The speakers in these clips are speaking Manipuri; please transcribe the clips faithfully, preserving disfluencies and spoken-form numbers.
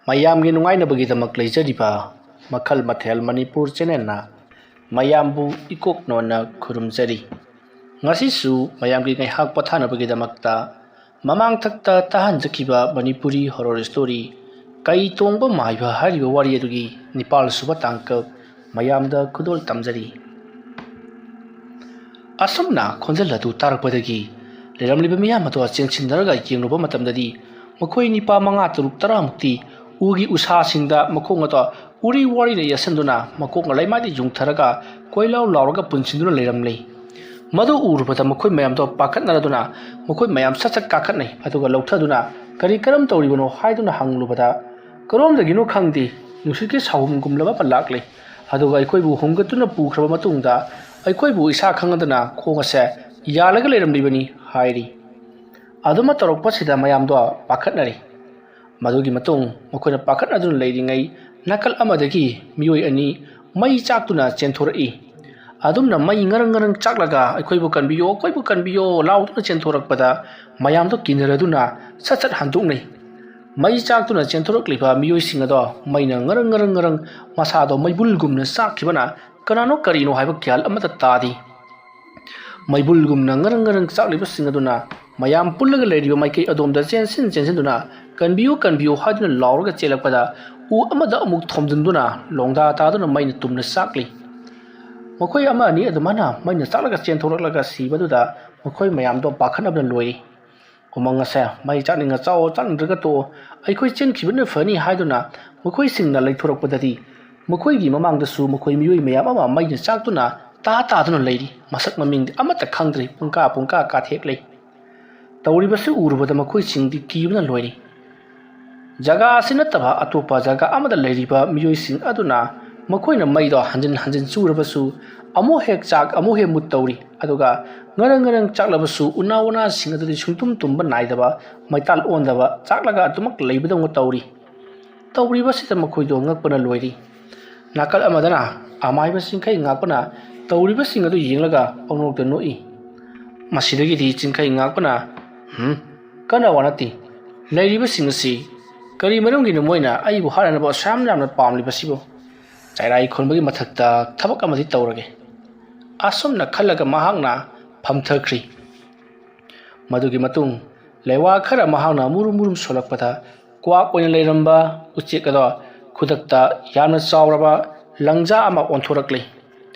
ꯃꯌꯥꯝꯒꯤ ꯅꯨꯡꯉꯥꯏꯅꯕꯒꯤꯗꯃꯛ ꯂꯩꯖꯔꯤꯕ ꯃꯈꯜ ꯃꯊꯦꯜ ꯃꯅꯤꯄꯨꯔ ꯆꯦꯅꯦꯜꯅ ꯃꯌꯥꯝꯕꯨ ꯏꯀꯣꯛ ꯅꯣꯟꯅ ꯈꯨꯔꯨꯝꯖꯔꯤ꯫ ꯉꯁꯤꯁꯨ ꯃꯌꯥꯝꯒꯤ ꯉꯥꯏꯍꯥꯛ ꯄꯣꯊꯥꯅꯕꯒꯤꯗꯃꯛꯇ ꯃꯃꯥꯡꯊꯛꯇ ꯇꯥꯍꯟꯖꯈꯤꯕ ꯃꯅꯤꯄꯨꯔꯤ ꯍꯣꯔꯣꯔ ꯁ꯭ꯇꯣꯔꯤ ꯀꯩ ꯇꯣꯡꯕ ꯃꯥꯏꯕ ꯍꯥꯏꯔꯤꯕ ꯋꯥꯔꯤ ꯑꯗꯨꯒꯤ ꯅꯤꯄꯥꯜ ꯁꯨꯕ ꯇꯥꯡꯀꯛ ꯃꯌꯥꯝꯗ ꯈꯨꯗꯣꯜ ꯇꯝꯖꯔꯤ꯫ ꯑꯁꯨꯝꯅ ꯈꯣꯟꯖꯦꯜ ꯑꯗꯨ ꯇꯥꯔꯛꯄꯗꯒꯤ ꯂꯩꯔꯝꯂꯤꯕ ꯃꯤꯌꯥꯝ ꯑꯗꯨ ꯆꯦꯟꯁꯤꯟꯅꯔꯒ ꯌꯦꯡꯂꯨꯕ ꯃꯇꯝꯗꯗꯤ ꯃꯈꯣꯏ ꯅꯤꯄꯥ ꯃꯉꯥ ꯇꯔꯨꯛ ꯇꯔꯥꯃꯨꯛꯇꯤ ꯎꯒꯤ ꯎꯁꯥꯁꯤꯡꯗ ꯃꯈꯣꯡ ꯑꯗꯣ ꯎꯔꯤ ꯋꯥꯔꯤꯅ ꯌꯦꯠꯁꯤꯟꯗꯨꯅ ꯃꯀꯣꯛꯅ ꯂꯩꯃꯥꯏꯗ ꯌꯨꯡꯊꯔꯒ ꯀꯣꯏꯂꯥꯎ ꯂꯥꯎꯔꯒ ꯄꯨꯟꯁꯤꯟꯗꯨꯅ ꯂꯩꯔꯝꯂꯤ꯫ ꯃꯗꯨ ꯎꯔꯨꯕꯗ ꯃꯈꯣꯏ ꯃꯌꯥꯝꯗꯣ ꯄꯥꯈꯠꯅꯔꯗꯨꯅ ꯃꯈꯣꯏ ꯃꯌꯥꯝ ꯁꯠ ꯁꯠ ꯀꯥꯈꯠꯅꯩ꯫ ꯑꯗꯨꯒ ꯂꯧꯊꯗꯨꯅ "ꯀꯔꯤ ꯀꯔꯝ ꯇꯧꯔꯤꯕꯅꯣ?" ꯍꯥꯏꯗꯨꯅ ꯍꯪꯂꯨꯕꯗ "ꯀꯔꯣꯝꯗꯒꯤꯅꯣ ꯈꯪꯗꯦ, ꯅꯨꯡꯁꯤꯠꯀꯤ ꯁꯥꯍꯨꯝꯒꯨꯝꯂꯕ ꯑꯃ ꯂꯥꯛꯂꯦ꯫ ꯑꯗꯨꯒ ꯑꯩꯈꯣꯏꯕꯨ ꯍꯨꯝꯒꯠꯇꯨꯅ ꯄꯨꯈ꯭ꯔꯕ ꯃꯇꯨꯡꯗ ꯑꯩꯈꯣꯏꯕꯨ ꯏꯁꯥ ꯈꯪꯍꯟꯗꯅ ꯈꯣꯡ ꯑꯁꯦ ꯌꯥꯜꯂꯒ ꯂꯩꯔꯝꯂꯤꯕꯅꯤ" ꯍꯥꯏꯔꯤ꯫ ꯑꯗꯨꯃ ꯇꯧꯔꯛꯄꯁꯤꯗ ꯃꯌꯥꯝꯗꯣ ꯄꯥꯈꯠꯅꯔꯤ꯫ ꯃꯗꯨꯒꯤ ꯃꯇꯨꯡ ꯃꯈꯣꯏꯅ ꯄꯥꯈꯠꯅꯗꯨꯅ ꯂꯩꯔꯤꯉꯩ ꯅꯥꯀꯜ ꯑꯃꯗꯒꯤ ꯃꯤꯑꯣꯏ ꯑꯅꯤ ꯃꯩ ꯆꯥꯛꯇꯨꯅ ꯆꯦꯟꯊꯣꯔꯛꯏ꯫ ꯑꯗꯨꯝꯅ ꯃꯩ ꯉꯔꯪ ꯉꯔꯪ ꯆꯥꯛꯂꯒ "ꯑꯩꯈꯣꯏꯕꯨ ꯀꯟꯕꯤꯌꯣ, ꯑꯩꯈꯣꯏꯕꯨ ꯀꯟꯕꯤꯌꯣ" ꯂꯥꯎꯗꯨꯅ ꯆꯦꯟꯊꯣꯔꯛꯄꯗ ꯃꯌꯥꯝꯗꯣ ꯀꯤꯅꯔꯗꯨꯅ ꯁꯠ ꯁꯠ ꯍꯟꯗꯣꯛꯅꯩ꯫ ꯃꯩ ꯆꯥꯛꯇꯨꯅ ꯆꯦꯟꯊꯣꯔꯛꯂꯤꯕ ꯃꯤꯑꯣꯏꯁꯤꯡ ꯑꯗꯣ ꯃꯩꯅ ꯉꯔꯪ ꯉꯔꯪ ꯉꯔꯪ ꯃꯁꯥꯗꯣ ꯃꯩꯕꯨꯜꯒꯨꯝꯅ ꯆꯥꯛꯈꯤꯕꯅ ꯀꯅꯥꯅꯣ ꯀꯔꯤꯅꯣ ꯍꯥꯏꯕ ꯒ꯭ꯌꯥꯟ ꯑꯃꯠꯇ ꯇꯥꯗꯦ꯫ ꯃꯩꯕꯨꯜꯒꯨꯝꯅ ꯉꯔꯪ ꯉꯔꯪ ꯆꯥꯛꯂꯤꯕꯁꯤꯡ ꯑꯗꯨꯅ ꯃꯌꯥꯝ ꯄꯨꯜꯂꯒ ꯂꯩꯔꯤꯕ ꯃꯥꯏꯀꯩ ꯑꯗꯣꯝꯗ ꯆꯦꯟꯁꯤꯟ ꯆꯦꯟꯁꯤꯟꯗꯨꯅ "ꯀꯟꯕꯤꯌꯨ, ꯀꯟꯕꯤꯌꯨ" ꯍꯥꯏꯗꯨꯅ ꯂꯥꯎꯔꯒ ꯆꯦꯜꯂꯛꯄꯗ ꯎ ꯑꯃꯗ ꯑꯃꯨꯛ ꯊꯣꯝꯖꯤꯟꯗꯨꯅ ꯂꯣꯡꯗꯥ ꯇꯥꯗꯨꯅ ꯃꯩꯅ ꯇꯨꯝꯅ ꯆꯥꯛꯂꯤ꯫ ꯃꯈꯣꯏ ꯑꯃ ꯑꯅꯤ ꯑꯗꯨꯃꯥꯏꯅ ꯃꯩꯅ ꯆꯥꯛꯂꯒ ꯆꯦꯟꯊꯣꯔꯛꯂꯒ ꯁꯤꯕꯗꯨꯗ ꯃꯈꯣꯏ ꯃꯌꯥꯝꯗꯣ ꯄꯥꯈꯠꯅꯕꯅ ꯂꯣꯏꯔꯤ꯫ "ꯎꯃꯪ ꯑꯁꯦ ꯃꯩ ꯆꯥꯛꯅꯤꯡꯉ ꯆꯥꯛꯑꯣ, ꯆꯥꯛꯅꯤꯡꯗ꯭ꯔꯒ ꯇꯣꯛꯑꯣ, ꯑꯩꯈꯣꯏ ꯆꯦꯟꯈꯤꯕꯅ ꯐꯅꯤ" ꯍꯥꯏꯗꯨꯅ ꯃꯈꯣꯏꯁꯤꯡꯅ ꯂꯩꯊꯣꯔꯛꯄꯗꯗꯤ ꯃꯈꯣꯏꯒꯤ ꯃꯃꯥꯡꯗꯁꯨ ꯃꯈꯣꯏ ꯃꯤꯑꯣꯏ ꯃꯌꯥꯝ ꯑꯃ ꯃꯩꯅ ꯆꯥꯛꯇꯨꯅ ꯇꯥ ꯇꯥꯗꯨꯅ ꯂꯩꯔꯤ꯫ ꯃꯁꯛ ꯃꯃꯤꯡꯗꯤ ꯑꯃꯠꯇ ꯈꯪꯗ꯭ꯔꯤ꯫ ꯄꯨꯡꯀꯥ ꯄꯨꯡꯀꯥ ꯀꯥꯊꯦꯛꯂꯤ꯫ ꯇꯧꯔꯤꯕꯁꯤ ꯎꯔꯨꯕꯗ ꯃꯈꯣꯏꯁꯤꯡꯗꯤ ꯀꯤꯕꯅ ꯂꯣꯏꯔꯤ꯫ ꯖꯒꯥ ꯑꯁꯤ ꯅꯠꯇꯕ ꯑꯇꯣꯞꯄ ꯖꯒꯥ ꯑꯃꯗ ꯂꯩꯔꯤꯕ ꯃꯤꯑꯣꯏꯁꯤꯡ ꯑꯗꯨꯅ ꯃꯈꯣꯏꯅ ꯃꯩꯗꯣ ꯍꯟꯖꯤꯟ ꯍꯟꯖꯤꯟ ꯆꯨꯔꯕꯁꯨ ꯑꯃꯨꯛ ꯍꯦꯛ ꯆꯥꯛ ꯑꯃꯨꯛ ꯍꯦꯛ ꯃꯨꯠ ꯇꯧꯔꯤ꯫ ꯑꯗꯨꯒ ꯉꯔꯪ ꯉꯔꯪ ꯆꯥꯛꯂꯕꯁꯨ ꯎꯅꯥ ꯋꯥꯅꯥꯁꯤꯡ ꯑꯗꯨꯗꯤ ꯁꯨꯡꯇꯨꯝ ꯇꯨꯝꯕ ꯅꯥꯏꯗꯕ, ꯃꯩꯇꯥꯜ ꯑꯣꯟꯗꯕ, ꯆꯥꯛꯂꯒ ꯑꯗꯨꯃꯛ ꯂꯩꯕꯗꯧꯅ ꯇꯧꯔꯤ꯫ ꯇꯧꯔꯤꯕꯁꯤꯗ ꯃꯈꯣꯏꯗꯣ ꯉꯛꯄꯅ ꯂꯣꯏꯔꯤ꯫ ꯅꯥꯀꯜ ꯑꯃꯗꯅ ꯑꯃꯥꯏꯕ ꯆꯤꯡꯈꯩ ꯉꯥꯛꯄꯅ ꯇꯧꯔꯤꯕꯁꯤꯡ ꯑꯗꯨ ꯌꯦꯡꯂꯒ ꯄꯪꯅꯣꯛꯇ ꯅꯣꯛꯏ꯫ ꯃꯁꯤꯗꯒꯤꯗꯤ ꯆꯤꯡꯈꯩ ꯉꯥꯛꯄꯅ, "ꯍꯝ, ꯀꯟꯅ ꯋꯥ ꯅꯠꯇꯦ꯫ ꯂꯩꯔꯤꯕꯁꯤꯡ ꯑꯁꯤ ꯀꯔꯤ ꯃꯔꯝꯒꯤꯅꯣ ꯃꯣꯏꯅ ꯑꯩꯕꯨ ꯍꯥꯠꯅꯅꯕ ꯑꯁꯨꯛ ꯌꯥꯝꯅ ꯄꯥꯝꯂꯤꯕꯁꯤꯕꯨ? ꯆꯩꯔꯥꯏ ꯈꯣꯟꯕꯒꯤ ꯃꯊꯛꯇ ꯊꯕꯛ ꯑꯃꯗꯤ ꯇꯧꯔꯒꯦ꯫ ꯑꯁꯨꯝꯅ ꯈꯜꯂꯒ ꯃꯍꯥꯛꯅ ꯐꯝꯊꯈ꯭ꯔꯤ꯫ ꯃꯗꯨꯒꯤ ꯃꯇꯨꯡ ꯂꯩꯋꯥ ꯈꯔ ꯃꯍꯥꯛꯅ ꯃꯨꯔꯨꯝ ꯃꯨꯔꯨꯝ ꯁꯣꯜꯂꯛꯄꯗ ꯀ꯭ꯋꯥꯛ ꯑꯣꯏꯅ ꯂꯩꯔꯝꯕ ꯎꯆꯦꯛ ꯑꯗꯣ ꯈꯨꯗꯛꯇ ꯌꯥꯝꯅ ꯆꯥꯎꯔꯕ ꯂꯪꯖꯥ ꯑꯃ ꯑꯣꯟꯊꯣꯔꯛꯂꯤ꯫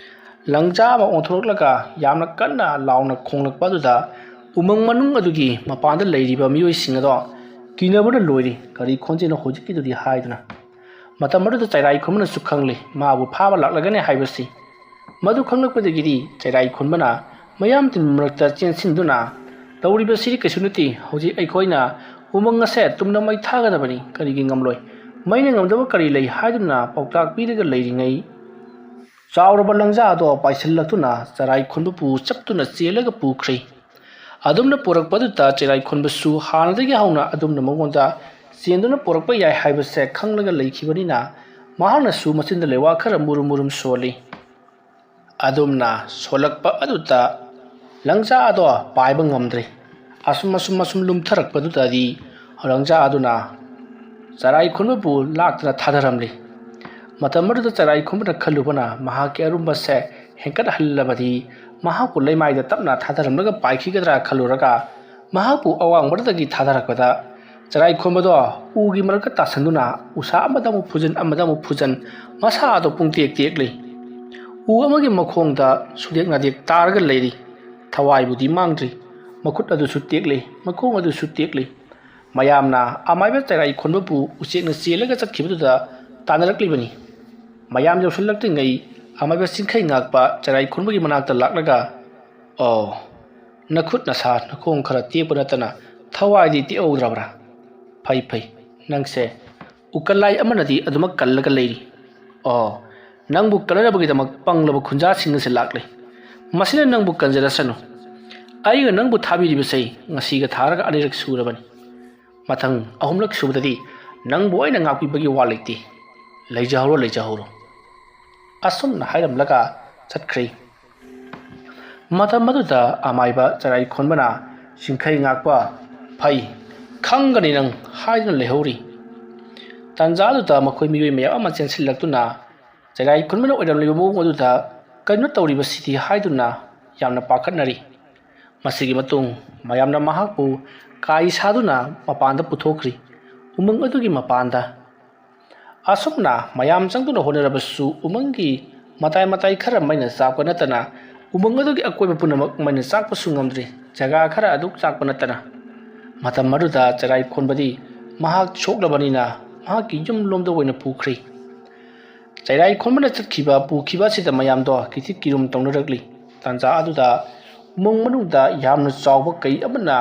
ꯂꯪꯖꯥ ꯑꯃ ꯑꯣꯟꯊꯣꯔꯛꯂꯒ ꯌꯥꯝꯅ ꯀꯟꯅ ꯂꯥꯎꯅ ꯈꯣꯡꯂꯛꯄ ꯑꯗꯨꯗ ꯎꯃꯪ ꯃꯅꯨꯡ ꯑꯗꯨꯒꯤ ꯃꯄꯥꯟꯗ ꯂꯩꯔꯤꯕ ꯃꯤꯑꯣꯏꯁꯤꯡ ꯑꯗꯣ ꯀꯤꯅꯕꯅ ꯂꯣꯏꯔꯤ꯫ ꯀꯔꯤ ꯈꯣꯟꯖꯦꯜꯅꯣ ꯍꯧꯖꯤꯛꯀꯤꯗꯨꯗꯤ ꯍꯥꯏꯗꯨꯅ꯫ ꯃꯇꯝ ꯑꯗꯨꯗ ꯆꯩꯔꯥꯏ ꯈꯣꯟꯕꯅꯁꯨ ꯈꯪꯂꯤ ꯃꯥꯕꯨ ꯐꯥꯕ ꯂꯥꯛꯂꯒꯅꯤ ꯍꯥꯏꯕꯁꯤ꯫ ꯃꯗꯨ ꯈꯪꯂꯛꯄꯗꯒꯤꯗꯤ ꯆꯩꯔꯥꯏ ꯈꯣꯟꯕꯅ ꯃꯌꯥꯝ ꯇꯤꯟꯕ ꯃꯔꯛꯇ ꯆꯦꯟꯁꯤꯟꯗꯨꯅ, "ꯇꯧꯔꯤꯕꯁꯤ ꯀꯩꯁꯨ ꯅꯠꯇꯦ꯫ ꯍꯧꯖꯤꯛ ꯑꯩꯈꯣꯏꯅ ꯎꯃꯪ ꯑꯁꯦ ꯇꯨꯝꯅ ꯃꯩ ꯊꯥꯒꯗꯕꯅꯤ꯫ ꯀꯔꯤꯒꯤ ꯉꯝꯂꯣꯏ? ꯃꯩꯅ ꯉꯝꯗꯕ ꯀꯔꯤ ꯂꯩ?" ꯍꯥꯏꯗꯨꯅ ꯄꯥꯎꯇꯥꯛ ꯄꯤꯔꯒ ꯂꯩꯔꯤꯉꯩ, ꯆꯥꯎꯔꯕ ꯂꯪꯖꯥ ꯑꯗꯣ ꯄꯥꯏꯁꯤꯜꯂꯛꯇꯨꯅ ꯆꯩꯔꯥꯏ ꯈꯣꯟꯕꯕꯨ ꯆꯞꯇꯨꯅ ꯆꯦꯜꯂꯒ ꯄꯨꯈ꯭ꯔꯦ꯫ ꯑꯗꯨꯝꯅ ꯄꯨꯔꯛꯄꯗꯨꯗ ꯆꯩꯔꯥꯏ ꯈꯣꯟꯕꯁꯨ ꯍꯥꯟꯅꯗꯒꯤ ꯍꯧꯅ ꯑꯗꯨꯝꯅ ꯃꯉꯣꯟꯗ ꯆꯦꯟꯗꯨꯅ ꯄꯨꯔꯛꯄ ꯌꯥꯏ ꯍꯥꯏꯕꯁꯦ ꯈꯪꯂꯒ ꯂꯩꯈꯤꯕꯅꯤꯅ, ꯃꯍꯥꯛꯅꯁꯨ ꯃꯆꯤꯟꯗ ꯂꯩꯋꯥ ꯈꯔ ꯃꯨꯔꯨꯝ ꯃꯨꯔꯨꯝ ꯁꯣꯜꯂꯤ꯫ ꯑꯗꯨꯝꯅ ꯁꯣꯜꯂꯛꯄ ꯑꯗꯨꯗ ꯂꯪꯖꯥ ꯑꯗꯣ ꯄꯥꯏꯕ ꯉꯝꯗ꯭ꯔꯦ꯫ ꯑꯁꯨꯝ ꯑꯁꯨꯝ ꯑꯁꯨꯝ ꯂꯨꯝꯊꯔꯛꯄꯗꯨꯗꯗꯤ ꯂꯪꯖꯥ ꯑꯗꯨꯅ ꯆꯩꯔꯥꯏ ꯈꯣꯟꯕꯕꯨ ꯂꯥꯛꯇꯨꯅ ꯊꯥꯗꯔꯝꯂꯤ꯫ ꯃꯇꯝ ꯑꯗꯨꯗ ꯆꯩꯔꯥꯏ ꯈꯣꯟꯕꯅ ꯈꯜꯂꯨꯕꯅ ꯃꯍꯥꯛꯀꯤ ꯑꯔꯨꯝꯕꯁꯦ ꯍꯦꯟꯀꯠꯍꯜꯂꯕꯗꯤ ꯃꯍꯥꯛꯄꯨ ꯂꯩꯃꯥꯏꯗ ꯇꯞꯅ ꯊꯥꯗꯔꯝꯂꯒ ꯄꯥꯏꯈꯤꯒꯗ꯭ꯔꯥ ꯈꯜꯂꯨꯔꯒ ꯃꯍꯥꯛꯄꯨ ꯑꯋꯥꯡꯕꯗꯒꯤ ꯊꯥꯗꯔꯛꯄꯗ ꯆꯩꯔꯥꯏ ꯈꯣꯟꯕꯗꯣ ꯎꯒꯤ ꯃꯔꯛꯇ ꯇꯥꯁꯟꯗꯨꯅ ꯎꯁꯥ ꯑꯃꯗ ꯑꯃꯨꯛ ꯐꯨꯖꯤꯟ ꯑꯃꯗ ꯑꯃꯨꯛ ꯐꯨꯖꯤꯟ ꯃꯁꯥ ꯑꯗꯣ ꯄꯨꯡꯇꯦꯛ ꯇꯦꯛꯂꯤ꯫ ꯎ ꯑꯃꯒꯤ ꯃꯈꯣꯡꯗ ꯁꯨꯗꯦꯛ ꯅꯥꯗꯦꯛ ꯇꯥꯔꯒ ꯂꯩꯔꯤ꯫ ꯊꯋꯥꯏꯕꯨꯗꯤ ꯃꯥꯡꯗ꯭ꯔꯤ꯫ ꯃꯈꯨꯠ ꯑꯗꯨꯁꯨ ꯇꯦꯛꯂꯤ, ꯃꯈꯣꯡ ꯑꯗꯨꯁꯨ ꯇꯦꯛꯂꯤ꯫ ꯃꯌꯥꯝꯅ ꯑꯃꯥꯏꯕ ꯆꯩꯔꯥꯏ ꯈꯣꯟꯕꯕꯨ ꯎꯆꯦꯛꯅ ꯆꯦꯜꯂꯒ ꯆꯠꯈꯤꯕꯗꯨꯗ ꯇꯥꯟꯅꯔꯛꯂꯤꯕꯅꯤ꯫ ꯃꯌꯥꯝ ꯌꯧꯁꯤꯜꯂꯛꯇ꯭ꯔꯤꯉꯩ ꯑꯃꯥꯏꯕ ꯆꯤꯡꯈꯩ ꯉꯥꯛꯄ ꯆꯩꯔꯥꯏ ꯈꯣꯟꯕꯒꯤ ꯃꯅꯥꯛꯇ ꯂꯥꯛꯂꯒ, "ꯑꯣ, ꯅꯈꯨꯠ ꯅꯁꯥ ꯅꯈꯣꯡ ꯈꯔ ꯇꯦꯛꯄ ꯅꯠꯇꯅ ꯊꯋꯥꯏꯗꯤ ꯇꯦꯛꯍꯧꯗ꯭ꯔꯕ꯭ꯔꯥ? ꯐꯩ ꯐꯩ, ꯅꯪꯁꯦ ꯎꯀꯜꯂꯥꯏ ꯑꯃꯅꯗꯤ ꯑꯗꯨꯃꯛ ꯀꯜꯂꯒ ꯂꯩꯔꯤ꯫ ꯑꯣ, ꯅꯪꯕꯨ ꯀꯜꯂꯅꯕꯒꯤꯗꯃꯛ ꯄꯪꯂꯕ ꯈꯨꯟꯖꯥꯁꯤꯡ ꯑꯁꯤ ꯂꯥꯛꯂꯦ꯫ ꯃꯁꯤꯅ ꯅꯪꯕꯨ ꯀꯟꯖꯔꯁꯅꯨ꯫ ꯑꯩꯒ ꯅꯪꯕꯨ ꯊꯥꯕꯤꯔꯤꯕꯁꯦ ꯉꯁꯤꯒ ꯊꯥꯔꯒ ꯑꯅꯤꯔꯛ ꯁꯨꯔꯕꯅꯤ꯫ ꯃꯊꯪ ꯑꯍꯨꯝꯂꯛ ꯁꯨꯕꯗꯗꯤ ꯅꯪꯕꯨ ꯑꯩꯅ ꯉꯥꯛꯄꯤꯕꯒꯤ ꯋꯥ ꯂꯩꯇꯦ꯫ ꯂꯩꯖꯍꯧꯔꯣ, ꯂꯩꯖꯍꯧꯔꯣ꯫" ꯑꯁꯨꯝꯅ ꯍꯥꯏꯔꯝꯂꯒ ꯆꯠꯈ꯭ꯔꯦ꯫ ꯃꯇꯝ ꯑꯗꯨꯗ ꯑꯃꯥꯏꯕ ꯆꯩꯔꯥꯏ ꯈꯣꯟꯕꯅ ꯆꯤꯡꯈꯩ ꯉꯥꯛꯄ, "ꯐꯩ, ꯈꯪꯒꯅꯤ ꯅꯪ" ꯍꯥꯏꯗꯨꯅ ꯂꯩꯍꯧꯔꯤ꯫ ꯇꯥꯟꯖꯥ ꯑꯗꯨꯗ ꯃꯈꯣꯏ ꯃꯤꯑꯣꯏ ꯃꯌꯥꯝ ꯑꯃ ꯆꯦꯟꯁꯤꯜꯂꯛꯇꯨꯅ ꯆꯩꯔꯥꯏ ꯈꯨꯟꯕꯅ ꯑꯣꯏꯔꯝꯂꯤꯕ ꯃꯑꯣꯡ ꯑꯗꯨꯗ "ꯀꯔꯤꯅꯣ ꯇꯧꯔꯤꯕꯁꯤꯗꯤ?" ꯍꯥꯏꯗꯨꯅ ꯌꯥꯝꯅ ꯄꯥꯈꯠꯅꯔꯤ꯫ ꯃꯁꯤꯒꯤ ꯃꯇꯨꯡ ꯃꯌꯥꯝꯅ ꯃꯍꯥꯛꯄꯨ ꯀꯥꯏ ꯁꯥꯗꯨꯅ ꯃꯄꯥꯟꯗ ꯄꯨꯊꯣꯛꯈ꯭ꯔꯤ꯫ ꯎꯃꯪ ꯑꯗꯨꯒꯤ ꯃꯄꯥꯟꯗ꯫ ꯑꯁꯨꯝꯅ ꯃꯌꯥꯝ ꯆꯪꯗꯨꯅ ꯍꯣꯠꯅꯔꯕꯁꯨ ꯎꯃꯪꯒꯤ ꯃꯇꯥꯏ ꯃꯇꯥꯏ ꯈꯔ ꯃꯩꯅ ꯆꯥꯛꯄ ꯅꯠꯇꯅ ꯎꯃꯪ ꯑꯗꯨꯒꯤ ꯑꯀꯣꯏꯕ ꯄꯨꯝꯅꯃꯛ ꯃꯩꯅ ꯆꯥꯛꯄꯁꯨ ꯉꯝꯗ꯭ꯔꯤ꯫ ꯖꯒꯥ ꯈꯔ ꯑꯗꯨ ꯆꯥꯛꯄ ꯅꯠꯇꯅ꯫ ꯃꯇꯝ ꯑꯗꯨꯗ ꯆꯩꯔꯥꯏ ꯈꯣꯟꯕꯗꯤ ꯃꯍꯥꯛ ꯁꯣꯛꯂꯕꯅꯤꯅ ꯃꯍꯥꯛꯀꯤ ꯌꯨꯝ ꯂꯣꯝꯗ ꯑꯣꯏꯅ ꯄꯨꯈ꯭ꯔꯤ꯫ ꯆꯩꯔꯥꯏ ꯈꯣꯟꯕꯅ ꯆꯠꯈꯤꯕ, ꯄꯨꯈꯤꯕ ꯑꯁꯤꯗ ꯃꯌꯥꯝꯗꯣ ꯀꯤꯊꯤ ꯀꯤꯔꯨꯝ ꯇꯧꯅꯔꯛꯂꯤ꯫ ꯇꯥꯟꯖꯥ ꯑꯗꯨꯗ ꯎꯃꯪ ꯃꯅꯨꯡꯗ ꯌꯥꯝꯅ ꯆꯥꯎꯕ ꯀꯩ ꯑꯃꯅ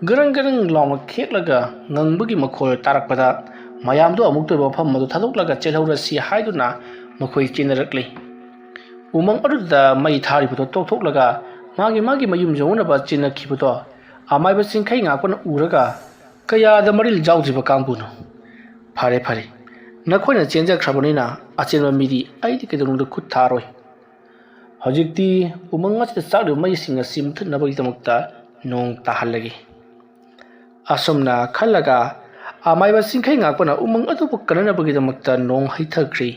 ꯒꯔꯪ ꯒꯔꯪ ꯂꯥꯎꯅ ꯈꯦꯛꯂꯒ ꯉꯪꯕꯒꯤ ꯃꯈꯣꯜ ꯇꯥꯔꯛꯄꯗ ꯃꯌꯥꯝꯗꯣ ꯑꯃꯨꯛꯇ ꯃꯐꯝ ꯑꯗꯨ ꯊꯥꯗꯣꯛꯂꯒ ꯆꯦꯜꯍꯧꯔꯁꯤ ꯍꯥꯏꯗꯨꯅ ꯃꯈꯣꯏ ꯆꯦꯟꯅꯔꯛꯂꯤ꯫ ꯎꯃꯪ ꯑꯗꯨꯗ ꯃꯩ ꯊꯥꯔꯤꯕꯗꯣ ꯇꯣꯛꯊꯣꯛꯂꯒ ꯃꯥꯒꯤ ꯃꯥꯒꯤ ꯃꯌꯨꯝ ꯌꯧꯅꯅꯕ ꯆꯦꯟꯅꯈꯤꯕꯗꯣ ꯑꯃꯥꯏꯕ ꯆꯤꯡꯈꯩ ꯉꯥꯛꯄꯅ ꯎꯔꯒ, "ꯀꯌꯥꯗ ꯃꯔꯤꯜ ꯌꯥꯎꯗ꯭ꯔꯤꯕ ꯀꯥꯡꯕꯨꯅꯣ? ꯐꯔꯦ, ꯐꯔꯦ, ꯅꯈꯣꯏꯅ ꯆꯦꯟꯖꯈ꯭ꯔꯕꯅꯤꯅ ꯑꯆꯦꯟꯕ ꯃꯤꯗꯤ ꯑꯩꯗꯤ ꯀꯩꯗꯧꯅꯨꯡꯗ ꯈꯨꯠ ꯊꯥꯔꯣꯏ꯫ ꯍꯧꯖꯤꯛꯇꯤ ꯎꯃꯪ ꯑꯁꯤꯗ ꯆꯥꯛꯂꯤꯕ ꯃꯩꯁꯤꯡ ꯑꯁꯤ ꯃꯨꯊꯠꯅꯕꯒꯤꯗꯃꯛꯇ ꯅꯣꯡ ꯇꯥꯍꯜꯂꯒꯦ"꯫ ꯑꯁꯨꯝꯅ ꯈꯜꯂꯒ ꯑꯃꯥꯏꯕ ꯆꯤꯡꯈꯩ ꯉꯥꯛꯄꯅ ꯎꯃꯪ ꯑꯗꯨꯕꯨ ꯀꯟꯅꯅꯕꯒꯤꯗꯃꯛꯇ ꯅꯣꯡ ꯍꯩꯊꯈ꯭ꯔꯤ꯫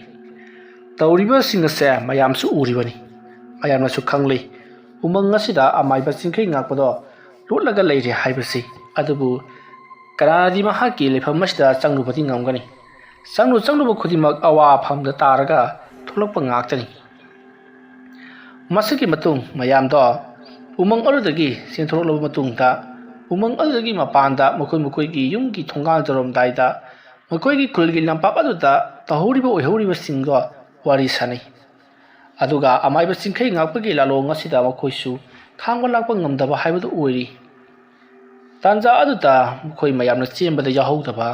ꯇꯧꯔꯤꯕꯁꯤꯡ ꯑꯁꯦ ꯃꯌꯥꯝꯁꯨ ꯎꯔꯤꯕꯅꯤ, ꯃꯌꯥꯝꯅꯁꯨ ꯈꯪꯂꯤ꯫ ꯎꯃꯪ ꯑꯁꯤꯗ ꯑꯃꯥꯏꯕ ꯆꯤꯡꯈꯩ ꯉꯥꯛꯄꯗꯣ ꯂꯣꯠꯂꯒ ꯂꯩꯔꯦ ꯍꯥꯏꯕꯁꯤ꯫ ꯑꯗꯨꯕꯨ ꯀꯅꯥꯅꯗꯤ ꯃꯍꯥꯛꯀꯤ ꯂꯩꯐꯝ ꯑꯁꯤꯗ ꯆꯪꯂꯨꯕꯗꯤ ꯉꯝꯒꯅꯤ? ꯆꯪꯂꯨ ꯆꯪꯂꯨꯕ ꯈꯨꯗꯤꯡꯃꯛ ꯑꯋꯥꯐꯝꯗ ꯇꯥꯔꯒ ꯊꯣꯛꯂꯛꯄ ꯉꯥꯛꯇꯅꯤ꯫ ꯃꯁꯤꯒꯤ ꯃꯇꯨꯡ ꯃꯌꯥꯝꯗꯣ ꯎꯃꯪ ꯑꯗꯨꯗꯒꯤ ꯆꯦꯟꯊꯣꯔꯛꯂꯕ ꯃꯇꯨꯡꯗ, ꯎꯃꯪ ꯑꯗꯨꯗꯒꯤ ꯃꯄꯥꯟꯗ ꯃꯈꯣꯏ ꯃꯈꯣꯏꯒꯤ ꯌꯨꯝꯒꯤ ꯊꯣꯡꯒꯥꯟ ꯌꯧꯔꯝꯗꯥꯏꯗ, ꯃꯈꯣꯏꯒꯤ ꯈꯨꯜꯒꯤ ꯂꯝꯄꯥꯛ ꯑꯗꯨꯗ ꯇꯧꯍꯧꯔꯤꯕ ꯑꯣꯏꯍꯧꯔꯤꯕꯁꯤꯡꯗꯣ ꯋꯥꯔꯤ ꯁꯥꯅꯩ꯫ ꯑꯗꯨꯒ ꯑꯃꯥꯏꯕ ꯆꯤꯡꯈꯩ ꯉꯥꯛꯄꯒꯤ ꯂꯥꯂꯣꯡ ꯑꯁꯤꯗ ꯃꯈꯣꯏꯁꯨ ꯈꯥꯡꯕ ꯂꯥꯛꯄ ꯉꯝꯗꯕ ꯍꯥꯏꯕꯗꯨ ꯑꯣꯏꯔꯤ꯫ ꯇꯥꯟꯖꯥ ꯑꯗꯨꯗ ꯃꯈꯣꯏ ꯃꯌꯥꯝꯅ ꯆꯦꯟꯕꯗ ꯌꯥꯎꯍꯧꯗꯕ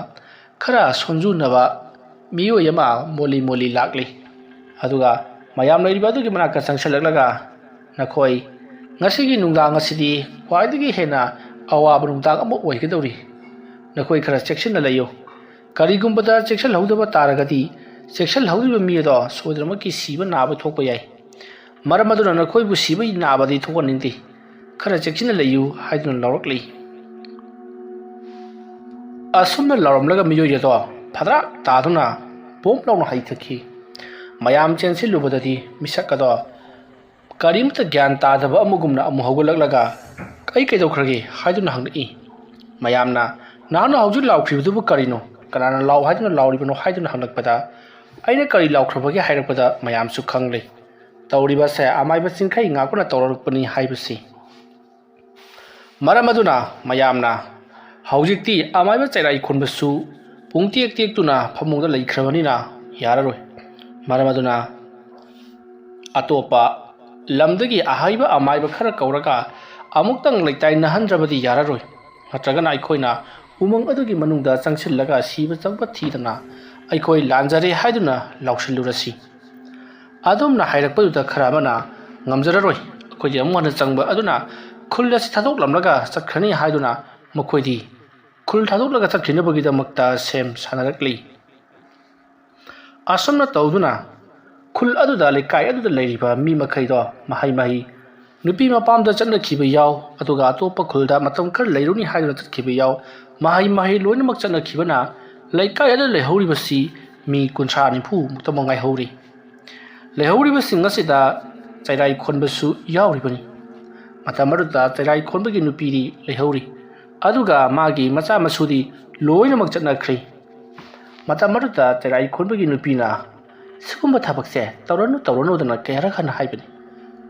ꯈꯔ ꯁꯣꯟꯖꯨꯅꯕ ꯃꯤꯑꯣꯏ ꯑꯃ ꯃꯣꯂꯤ ꯃꯣꯂꯤ ꯂꯥꯛꯂꯤ꯫ ꯑꯗꯨꯒ ꯃꯌꯥꯝ ꯂꯩꯔꯤꯕ ꯑꯗꯨꯒꯤ ꯃꯅꯥꯛꯇ ꯆꯪꯁꯤꯜꯂꯛꯂꯒ, "ꯅꯈꯣꯏ, ꯉꯁꯤꯒꯤ ꯅꯨꯡꯗꯥꯡ ꯑꯁꯤꯗꯤ ꯈ꯭ꯋꯥꯏꯗꯒꯤ ꯍꯦꯟꯅ ꯑꯋꯥꯕ ꯅꯨꯡꯗꯥꯡ ꯑꯃ ꯑꯣꯏꯒꯗꯧꯔꯤ꯫ ꯅꯈꯣꯏ ꯈꯔ ꯆꯦꯛꯁꯤꯟꯅ ꯂꯩꯌꯨ꯫ ꯀꯔꯤꯒꯨꯝꯕꯗ ꯆꯦꯛꯁꯤꯜꯍꯧꯗꯕ ꯇꯥꯔꯒꯗꯤ, ꯆꯦꯛꯁꯤꯜꯍꯧꯗ꯭ꯔꯤꯕ ꯃꯤ ꯑꯗꯣ ꯁꯣꯏꯗꯅꯃꯛꯀꯤ ꯁꯤꯕ ꯅꯥꯕ ꯊꯣꯛꯄ ꯌꯥꯏ꯫ ꯃꯔꯝ ꯑꯗꯨꯅ ꯅꯈꯣꯏꯕꯨ ꯁꯤꯕ ꯅꯥꯕꯗꯤ ꯊꯣꯛꯍꯟꯅꯤꯡꯗꯦ꯫ ꯈꯔ ꯆꯦꯛꯁꯤꯟꯅ ꯂꯩꯌꯨ" ꯍꯥꯏꯗꯨꯅ ꯂꯥꯎꯔꯛꯂꯤ꯫ ꯑꯁꯨꯝꯅ ꯂꯥꯎꯔꯝꯂꯒ ꯃꯤꯑꯣꯏ ꯑꯗꯣ ꯐꯗ꯭ꯔꯥꯛ ꯇꯥꯗꯨꯅ ꯄꯣꯞ ꯂꯥꯎꯅ ꯍꯩꯊꯈꯤ꯫ ꯃꯌꯥꯝ ꯆꯦꯟꯁꯤꯜꯂꯨꯕꯗꯗꯤ ꯃꯤꯁꯛ ꯑꯗꯣ ꯀꯔꯤꯝꯇ ꯒ꯭ꯌꯥꯟ ꯇꯥꯗꯕ ꯑꯃꯒꯨꯝꯅ ꯑꯃꯨꯛ ꯍꯧꯒꯠꯂꯛꯂꯒ, "ꯑꯩ ꯀꯩꯗꯧꯈ꯭ꯔꯒꯦ?" ꯍꯥꯏꯗꯨꯅ ꯍꯪꯂꯛꯏ꯫ ꯃꯌꯥꯝꯅ, "ꯅꯍꯥꯛꯅ ꯍꯧꯖꯤꯛ ꯂꯥꯎꯈ꯭ꯔꯤꯕꯗꯨꯕꯨ ꯀꯔꯤꯅꯣ? ꯀꯅꯥꯅ ꯂꯥꯎ ꯍꯥꯏꯗꯨꯅ ꯂꯥꯎꯔꯤꯕꯅꯣ?" ꯍꯥꯏꯗꯨꯅ ꯍꯪꯂꯛꯄꯗ, "ꯑꯩꯅ ꯀꯔꯤ ꯂꯥꯎꯈ꯭ꯔꯕꯒꯦ?" ꯍꯥꯏꯔꯛꯄꯗ ꯃꯌꯥꯝꯁꯨ ꯈꯪꯂꯦ꯫ ꯇꯧꯔꯤꯕꯁꯦ ꯑꯃꯥꯏꯕ ꯆꯤꯡꯈꯩ ꯉꯥꯛꯄꯅ ꯇꯧꯔꯛꯄꯅꯤ ꯍꯥꯏꯕꯁꯤ꯫ ꯃꯔꯝ ꯑꯗꯨꯅ ꯃꯌꯥꯝꯅ ꯍꯧꯖꯤꯛꯇꯤ ꯑꯃꯥꯏꯕ ꯆꯩꯔꯥꯏ ꯈꯣꯟꯕꯁꯨ ꯄꯨꯡꯇꯦꯛ ꯇꯦꯛꯇꯨꯅ ꯐꯃꯨꯡꯗ ꯂꯩꯈ꯭ꯔꯕꯅꯤꯅ ꯌꯥꯔꯔꯣꯏ꯫ ꯃꯔꯝ ꯑꯗꯨꯅ ꯑꯇꯣꯞꯄ ꯂꯝꯗꯒꯤ ꯑꯍꯩꯕ ꯑꯃꯥꯏꯕ ꯈꯔ ꯀꯧꯔꯒ ꯑꯃꯨꯛꯇꯪ ꯂꯩꯇꯥꯏꯅꯍꯟꯗ꯭ꯔꯕꯗꯤ ꯌꯥꯔꯔꯣꯏ꯫ ꯅꯠꯇ꯭ꯔꯒꯅ ꯑꯩꯈꯣꯏꯅ ꯎꯃꯪ ꯑꯗꯨꯒꯤ ꯃꯅꯨꯡꯗ ꯆꯪꯁꯤꯜꯂꯒ ꯁꯤꯕ ꯆꯪꯕ ꯊꯤꯗꯅ ꯑꯩꯈꯣꯏ ꯂꯥꯟꯖꯔꯦ ꯍꯥꯏꯗꯨꯅ ꯂꯥꯎꯁꯤꯜꯂꯨꯔꯁꯤ꯫ ꯑꯗꯨꯝꯅ ꯍꯥꯏꯔꯛꯄꯗꯨꯗ ꯈꯔ ꯑꯃꯅ, "ꯉꯝꯖꯔꯔꯣꯏ, ꯑꯩꯈꯣꯏꯗꯤ ꯑꯃꯨꯛ ꯍꯟꯅ ꯆꯪꯕ ꯑꯗꯨꯅ ꯈꯨꯜ ꯑꯁꯤ ꯊꯥꯗꯣꯛꯂꯝꯂꯒ ꯆꯠꯈ꯭ꯔꯅꯤ" ꯍꯥꯏꯗꯨꯅ ꯃꯈꯣꯏꯗꯤ ꯈꯨꯜ ꯊꯥꯗꯣꯛꯂꯒ ꯆꯠꯈꯤꯅꯕꯒꯤꯗꯃꯛꯇ ꯁꯦꯝ ꯁꯥꯟꯅꯔꯛꯂꯤ꯫ ꯑꯁꯨꯝꯅ ꯇꯧꯗꯨꯅ ꯈꯨꯜ ꯑꯗꯨꯗ, ꯂꯩꯀꯥꯏ ꯑꯗꯨꯗ ꯂꯩꯔꯤꯕ ꯃꯤ ꯃꯈꯩꯗꯣ ꯃꯍꯩ ꯃꯍꯩ ꯅꯨꯄꯤ ꯃꯄꯥꯝꯗ ꯆꯠꯅꯈꯤꯕ ꯌꯥꯎ, ꯑꯗꯨꯒ ꯑꯇꯣꯞꯄ ꯈꯨꯜꯗ ꯃꯇꯝ ꯈꯔ ꯂꯩꯔꯨꯅꯤ ꯍꯥꯏꯗꯨꯅ ꯆꯠꯈꯤꯕ ꯌꯥꯎ, ꯃꯍꯩ ꯃꯍꯩ ꯂꯣꯏꯅꯃꯛ ꯆꯠꯅꯈꯤꯕꯅ ꯂꯩꯀꯥꯏ ꯑꯗꯨꯗ ꯂꯩꯍꯧꯔꯤꯕꯁꯤ ꯃꯤ ꯀꯨꯟꯊ꯭ꯔꯥ ꯅꯤꯐꯨ ꯃꯨꯛꯇꯃꯛ ꯉꯥꯏꯍꯧꯔꯤ꯫ ꯂꯩꯍꯧꯔꯤꯕꯁꯤꯡ ꯑꯁꯤꯗ ꯆꯩꯔꯥꯏ ꯈꯣꯟꯕꯁꯨ ꯌꯥꯎꯔꯤꯕꯅꯤ꯫ ꯃꯇꯝ ꯑꯗꯨꯗ ꯆꯩꯔꯥꯏ ꯈꯣꯟꯕꯒꯤ ꯅꯨꯄꯤꯗꯤ ꯂꯩꯍꯧꯔꯤ, ꯑꯗꯨꯒ ꯃꯥꯒꯤ ꯃꯆꯥ ꯃꯁꯨꯗꯤ ꯂꯣꯏꯅꯃꯛ ꯆꯠꯅꯈ꯭ꯔꯦ꯫ ꯃꯇꯝ ꯑꯗꯨꯗ ꯆꯩꯔꯥꯏ ꯈꯣꯟꯕꯒꯤ ꯅꯨꯄꯤꯅ, "ꯁꯤꯒꯨꯝꯕ ꯊꯕꯛꯁꯦ ꯇꯧꯔꯅꯨ, ꯇꯧꯔꯅꯨꯗꯅ ꯀꯌꯥꯔꯛ ꯍꯟꯅ ꯍꯥꯏꯕꯅꯤ꯫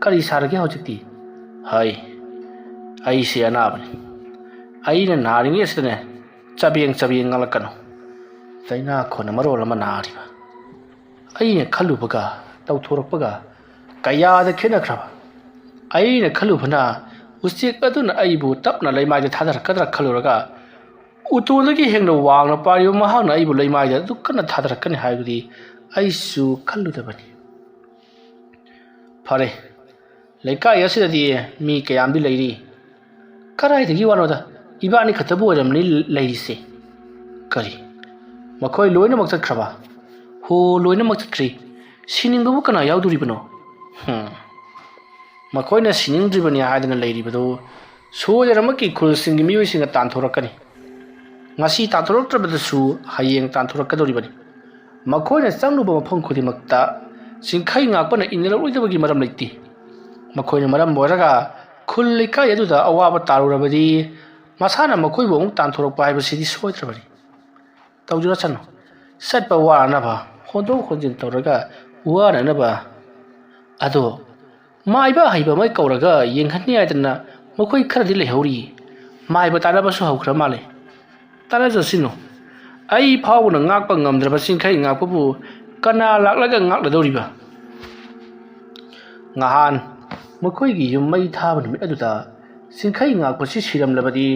ꯀꯔꯤ ꯁꯥꯔꯒꯦ ꯍꯧꯖꯤꯛꯇꯤ?" "ꯍꯩ, ꯑꯩꯁꯦ ꯑꯅꯥꯕꯅꯤ꯫ ꯑꯩꯅ ꯅꯥꯔꯤꯉꯩ ꯑꯁꯤꯗꯅꯦ ꯆꯕꯦꯡ ꯆꯕꯦꯡ ꯉꯥꯡꯂꯛꯀꯅꯨ꯫ ꯂꯥꯏꯅꯥ ꯈꯣꯟꯅ ꯃꯔꯣꯜ ꯑꯃ ꯅꯥꯔꯤꯕ꯫ ꯑꯩꯅ ꯈꯜꯂꯨꯕꯒ ꯇꯧꯊꯣꯔꯛꯄꯒ ꯀꯌꯥꯗ ꯈꯦꯠꯅꯈ꯭ꯔꯕ! ꯑꯩꯅ ꯈꯜꯂꯨꯕꯅ ꯎꯆꯦꯛ ꯑꯗꯨꯅ ꯑꯩꯕꯨ ꯇꯞꯅ ꯂꯩꯃꯥꯏꯗ ꯊꯥꯗꯔꯛꯀꯗ꯭ꯔꯥ ꯈꯜꯂꯨꯔꯒ, ꯎꯇꯣꯟꯗꯒꯤ ꯍꯦꯟꯅ ꯋꯥꯡꯅ ꯄꯥꯏꯔꯤꯕ ꯃꯍꯥꯛꯅ ꯑꯩꯕꯨ ꯂꯩꯃꯥꯏꯗ ꯑꯗꯨꯛ ꯀꯟꯅ ꯊꯥꯗꯔꯛꯀꯅꯤ ꯍꯥꯏꯕꯗꯤ ꯑꯩꯁꯨ ꯈꯜꯂꯨꯗꯕꯅꯤ꯫ ꯐꯔꯦ, ꯂꯩꯀꯥꯏ ꯑꯁꯤꯗꯗꯤ ꯃꯤ ꯀꯌꯥꯝꯗꯤ ꯂꯩꯔꯤ?" "ꯀꯗꯥꯏꯗꯒꯤ ꯋꯥꯅꯣꯗ, ꯏꯕꯥꯅꯤ ꯈꯛꯇꯕꯨ ꯑꯣꯏꯔꯝꯅꯤ ꯂꯩꯔꯤꯁꯦ꯫" "ꯀꯔꯤ? ꯃꯈꯣꯏ ꯂꯣꯏꯅꯃꯛ ꯆꯠꯈ꯭ꯔꯕ?" "ꯍꯣ, ꯂꯣꯏꯅꯃꯛ ꯆꯠꯈ꯭ꯔꯦ꯫ ꯁꯤꯅꯤꯡꯕꯕꯨ ꯀꯅꯥ ꯌꯥꯎꯗꯣꯔꯤꯕꯅꯣ?" "ꯍꯨꯝ, ꯃꯈꯣꯏꯅ ꯁꯤꯅꯤꯡꯗ꯭ꯔꯤꯕꯅꯤ ꯍꯥꯏꯗꯅ ꯂꯩꯔꯤꯕꯗꯨ ꯁꯣꯏꯗꯅꯃꯛꯀꯤ ꯈꯨꯜꯁꯤꯡꯒꯤ ꯃꯤꯑꯣꯏꯁꯤꯡꯅ ꯇꯥꯟꯊꯣꯔꯛꯀꯅꯤ꯫ ꯉꯁꯤ ꯇꯥꯟꯊꯣꯔꯛꯇ꯭ꯔꯕꯗꯁꯨ ꯍꯌꯦꯡ ꯇꯥꯟꯊꯣꯔꯛꯀꯗꯧꯔꯤꯕꯅꯤ꯫ ꯃꯈꯣꯏꯅ ꯆꯪꯂꯨꯕ ꯃꯐꯝ ꯈꯨꯗꯤꯡꯃꯛꯇ ꯆꯤꯡꯈꯩ ꯉꯥꯛꯄꯅ ꯏꯟꯅꯔꯛꯂꯣꯏꯗꯕꯒꯤ ꯃꯔꯝ ꯂꯩꯇꯦ꯫ ꯃꯈꯣꯏꯅ ꯃꯔꯝ ꯑꯣꯏꯔꯒ ꯈꯨꯜ ꯂꯩꯀꯥꯏ ꯑꯗꯨꯗ ꯑꯋꯥꯕ ꯇꯥꯔꯨꯔꯕꯗꯤ ꯃꯁꯥꯅ ꯃꯈꯣꯏꯕꯨ ꯑꯃꯨꯛ ꯇꯥꯟꯊꯣꯔꯛꯄ ꯍꯥꯏꯕꯁꯤꯗꯤ ꯁꯣꯏꯗ꯭ꯔꯕꯅꯤ꯫ ꯇꯧꯖꯔꯁꯅꯨ, ꯆꯠꯄ ꯋꯥꯅꯅꯕ ꯍꯣꯟꯗꯣꯛ ꯍꯣꯟꯖꯤꯟ ꯇꯧꯔꯒ ꯋꯥꯅꯅꯕ꯫ ꯑꯗꯣ ꯃꯥꯏꯕ ꯑꯍꯩꯕ ꯑꯃ ꯀꯧꯔꯒ ꯌꯦꯡꯍꯟꯅꯤ ꯍꯥꯏꯗꯅ ꯃꯈꯣꯏ ꯈꯔꯗꯤ ꯂꯩꯍꯧꯔꯤ꯫ ꯃꯥꯏꯕ ꯇꯥꯟꯅꯕꯁꯨ ꯍꯧꯈ꯭ꯔ ꯃꯥꯜꯂꯦ꯫ ꯇꯥꯟꯅꯖꯁꯤꯅꯨ꯫ ꯑꯩ ꯐꯥꯎꯕꯅ ꯉꯥꯛꯄ ꯉꯝꯗ꯭ꯔꯕ ꯆꯤꯡꯈꯩ ꯉꯥꯛꯄꯕꯨ ꯀꯅꯥ ꯂꯥꯛꯂꯒ ꯉꯥꯛꯂꯗꯧꯔꯤꯕ? ꯉꯍꯥꯟ ꯃꯈꯣꯏꯒꯤ ꯌꯨꯝ ꯃꯩ ꯊꯥꯕ ꯅꯨꯃꯤꯠ ꯑꯗꯨꯗ ꯆꯤꯡꯈꯩ ꯉꯥꯛꯄꯁꯤ ꯁꯤꯔꯝꯂꯕꯗꯤ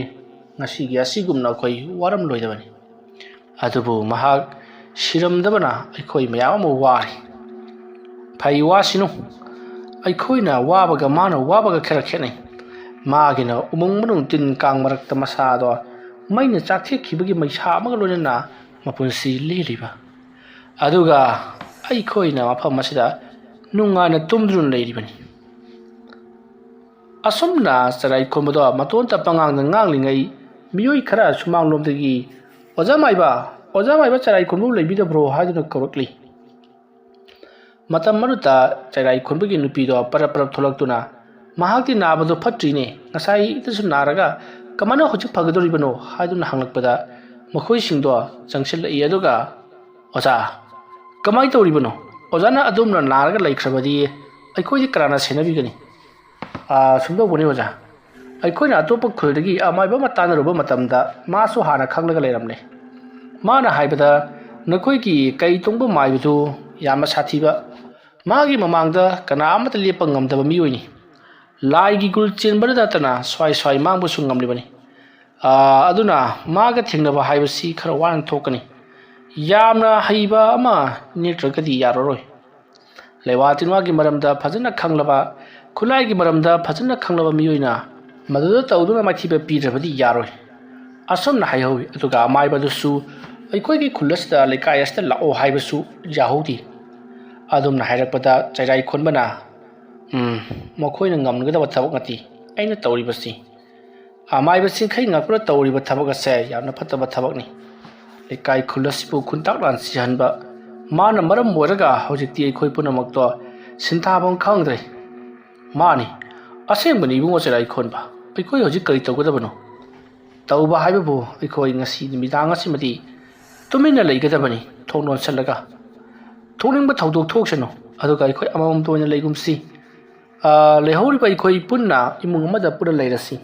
ꯉꯁꯤꯒꯤ ꯑꯁꯤꯒꯨꯝꯅ ꯑꯩꯈꯣꯏ ꯋꯥꯔꯝꯂꯣꯏꯗꯕꯅꯤ꯫ ꯑꯗꯨꯕꯨ ꯃꯍꯥꯛ ꯁꯤꯔꯝꯗꯕꯅ ꯑꯩꯈꯣꯏ ꯃꯌꯥꯝ ꯑꯃ ꯋꯥꯔꯤ꯫ ꯐꯩ, ꯋꯥꯁꯤꯅꯨ꯫ ꯑꯩꯈꯣꯏꯅ ꯋꯥꯕꯒ ꯃꯥꯅ ꯋꯥꯕꯒ ꯈꯔ ꯈꯦꯠꯅꯩ꯫ ꯃꯥꯒꯤꯅ ꯎꯃꯪ ꯃꯅꯨꯡ ꯇꯤꯟ ꯀꯥꯡ ꯃꯔꯛꯇ ꯃꯁꯥꯗꯣ ꯃꯩꯅ ꯆꯥꯛꯊꯦꯛꯈꯤꯕꯒꯤ ꯃꯩꯁꯥ ꯑꯃꯒ ꯂꯣꯏꯅꯅ ꯃꯄꯨꯟꯁꯤ ꯂꯦꯜꯂꯤꯕ꯫ ꯑꯗꯨꯒ ꯑꯩꯈꯣꯏꯅ ꯃꯐꯝ ꯑꯁꯤꯗ ꯅꯨꯡꯉꯥꯏꯅ ꯇꯨꯝꯗꯨꯅ ꯂꯩꯔꯤꯕꯅꯤ꯫ ꯑꯁꯨꯝꯅ ꯆꯔꯥꯏ ꯈꯨꯟꯕꯗꯣ ꯃꯇꯣꯟꯇ ꯄꯉꯥꯡꯗ ꯉꯥꯡꯂꯤꯉꯩ, ꯃꯤꯑꯣꯏ ꯈꯔ ꯁꯨꯃꯥꯡꯂꯣꯝꯗꯒꯤ, "ꯑꯣꯖꯥ ꯃꯥꯏꯕ, ꯑꯣꯖꯥ ꯃꯥꯏꯕ, ꯆꯔꯥꯏ ꯈꯨꯟꯕꯕꯨ ꯂꯩꯕꯤꯗꯕ꯭ꯔꯣ?" ꯍꯥꯏꯗꯨꯅ ꯀꯧꯔꯛꯂꯤ꯫ ꯃꯇꯝ ꯑꯗꯨꯗ ꯆꯔꯥꯏ ꯈꯨꯟꯕꯒꯤ ꯅꯨꯄꯤꯗꯣ ꯄꯔꯞ ꯄꯔꯞ ꯊꯣꯛꯂꯛꯇꯨꯅ, "ꯃꯍꯥꯛꯇꯤ ꯅꯥꯕꯗꯣ ꯐꯠꯇ꯭ꯔꯤꯅꯦ, ꯉꯁꯥꯏꯗꯁꯨ ꯅꯥꯔꯒ ꯀꯃꯥꯏꯅ ꯍꯧꯖꯤꯛ ꯐꯒꯗꯧꯔꯤꯕꯅꯣ?" ꯍꯥꯏꯗꯨꯅ ꯍꯪꯂꯛꯄꯗ, ꯃꯈꯣꯏꯁꯤꯡꯗꯣ ꯆꯪꯁꯤꯜꯂꯛꯏ꯫ ꯑꯗꯨꯒ, "ꯑꯣꯖꯥ, ꯀꯃꯥꯏꯅ ꯇꯧꯔꯤꯕꯅꯣ? ꯑꯣꯖꯥꯅ ꯑꯗꯨꯝꯅ ꯅꯥꯔꯒ ꯂꯩꯈ꯭ꯔꯕꯗꯤ ꯑꯩꯈꯣꯏꯗꯤ ꯀꯅꯥꯅ ꯁꯦꯟꯅꯕꯤꯒꯅꯤ?" "ꯑꯥ, ꯁꯨꯝ ꯇꯧꯕꯅꯤ ꯑꯣꯖꯥ, ꯑꯩꯈꯣꯏꯅ ꯑꯇꯣꯞꯄ ꯈꯨꯜꯗꯒꯤ ꯑꯃꯥꯏꯕ ꯑꯃ ꯇꯥꯟꯅꯔꯨꯕ ꯃꯇꯝꯗ ꯃꯥꯁꯨ ꯍꯥꯟꯅ ꯈꯪꯂꯒ ꯂꯩꯔꯝꯂꯦ꯫ ꯃꯥꯅ ꯍꯥꯏꯕꯗ ꯅꯈꯣꯏꯒꯤ ꯀꯩ ꯇꯣꯡꯕ ꯃꯥꯏꯕꯗꯨ ꯌꯥꯝꯅ ꯁꯥꯊꯤꯕ, ꯃꯥꯒꯤ ꯃꯃꯥꯡꯗ ꯀꯅꯥ ꯑꯃꯠꯇ ꯂꯦꯞꯄ ꯉꯝꯗꯕ ꯃꯤꯑꯣꯏꯅꯤ꯫ ꯂꯥꯏꯒꯤ ꯒꯨꯜ ꯆꯦꯟꯕꯗ ꯅꯠꯇꯅ ꯁ꯭ꯋꯥꯏ ꯁ꯭ꯋꯥꯏ ꯃꯥꯡꯕꯁꯨ ꯉꯝꯂꯤꯕꯅꯤ꯫ ꯑꯥ, ꯑꯗꯨꯅ ꯃꯥꯒ ꯊꯦꯡꯅꯕ ꯍꯥꯏꯕꯁꯤ ꯈꯔ ꯋꯥꯅ ꯊꯣꯛꯀꯅꯤ꯫ ꯌꯥꯝꯅ ꯍꯩꯕ ꯑꯃ ꯅꯦꯛꯇ꯭ꯔꯒꯗꯤ ꯌꯥꯔꯔꯣꯏ꯫ ꯂꯩꯋꯥ ꯇꯤꯟꯋꯥꯒꯤ ꯃꯔꯝꯗ ꯐꯖꯅ ꯈꯪꯂꯕ, ꯈꯨꯠꯂꯥꯏꯒꯤ ꯃꯔꯝꯗ ꯐꯖꯅ ꯈꯪꯂꯕ ꯃꯤꯑꯣꯏꯅ ꯃꯗꯨꯗ ꯇꯧꯗꯨꯅ ꯃꯥꯏꯊꯤꯕ ꯄꯤꯗ꯭ꯔꯕꯗꯤ ꯌꯥꯔꯣꯏ," ꯑꯁꯨꯝꯅ ꯍꯥꯏꯍꯧꯏ꯫ ꯑꯗꯨꯒ ꯑꯃꯥꯏꯕꯗꯨꯁꯨ ꯑꯩꯈꯣꯏꯒꯤ ꯈꯨꯜ ꯑꯁꯤꯗ, ꯂꯩꯀꯥꯏ ꯑꯁꯤꯗ ꯂꯥꯛꯑꯣ ꯍꯥꯏꯕꯁꯨ ꯌꯥꯍꯧꯗꯦ꯫ ꯑꯗꯨꯝꯅ ꯍꯥꯏꯔꯛꯄꯗ ꯆꯩꯔꯥꯏ ꯈꯨꯟꯕꯅ, "ꯎꯝ, ꯃꯈꯣꯏꯅ ꯉꯝꯒꯗꯕ ꯊꯕꯛ ꯅꯠꯇꯦ ꯑꯩꯅ ꯇꯧꯔꯤꯕꯁꯤ꯫ ꯑꯃꯥꯏꯕ ꯆꯤꯡꯈꯩ ꯉꯥꯛꯄꯅ ꯇꯧꯔꯤꯕ ꯊꯕꯛ ꯑꯁꯦ ꯌꯥꯝꯅ ꯐꯠꯇꯕ ꯊꯕꯛꯅꯤ꯫ ꯂꯩꯀꯥꯏ ꯈꯨꯜ ꯑꯁꯤꯕꯨ ꯈꯨꯟꯇꯥꯛ ꯂꯥꯟ ꯁꯤꯍꯟꯕ, ꯃꯥꯅ ꯃꯔꯝ ꯑꯣꯏꯔꯒ ꯍꯧꯖꯤꯛꯇꯤ ꯑꯩꯈꯣꯏ ꯄꯨꯝꯅꯃꯛꯇꯣ ꯁꯤꯟꯊꯥꯐꯝ ꯈꯪꯗ꯭ꯔꯦ꯫ ꯃꯥꯅꯤ, ꯑꯁꯦꯡꯕꯅꯤ ꯏꯕꯨꯡꯉꯣ ꯆꯦꯔꯥꯏ ꯈꯣꯟꯕ, ꯑꯩꯈꯣꯏ ꯍꯧꯖꯤꯛ ꯀꯔꯤ ꯇꯧꯒꯗꯕꯅꯣ? ꯇꯧꯕ ꯍꯥꯏꯕꯕꯨ ꯑꯩꯈꯣꯏ ꯉꯁꯤ ꯅꯨꯃꯤꯗꯥꯡ ꯑꯁꯤꯃꯗꯤ ꯇꯨꯃꯤꯟꯅ ꯂꯩꯒꯗꯕꯅꯤ, ꯊꯣꯡ ꯂꯣꯟꯁꯤꯜꯂꯒ꯫ ꯊꯣꯛꯅꯤꯡꯕ ꯊꯧꯗꯣꯛ ꯊꯣꯛꯁꯅꯨ, ꯑꯗꯨꯒ ꯑꯩꯈꯣꯏ ꯑꯃꯃꯝꯇ ꯑꯣꯏꯅ ꯂꯩꯒꯨꯝꯁꯤ꯫ ꯑꯥ, ꯂꯩꯍꯧꯔꯤꯕ ꯑꯩꯈꯣꯏ ꯄꯨꯟꯅ ꯏꯃꯨꯡ ꯑꯃꯗ ꯄꯨꯟꯅ ꯂꯩꯔꯁꯤ꯫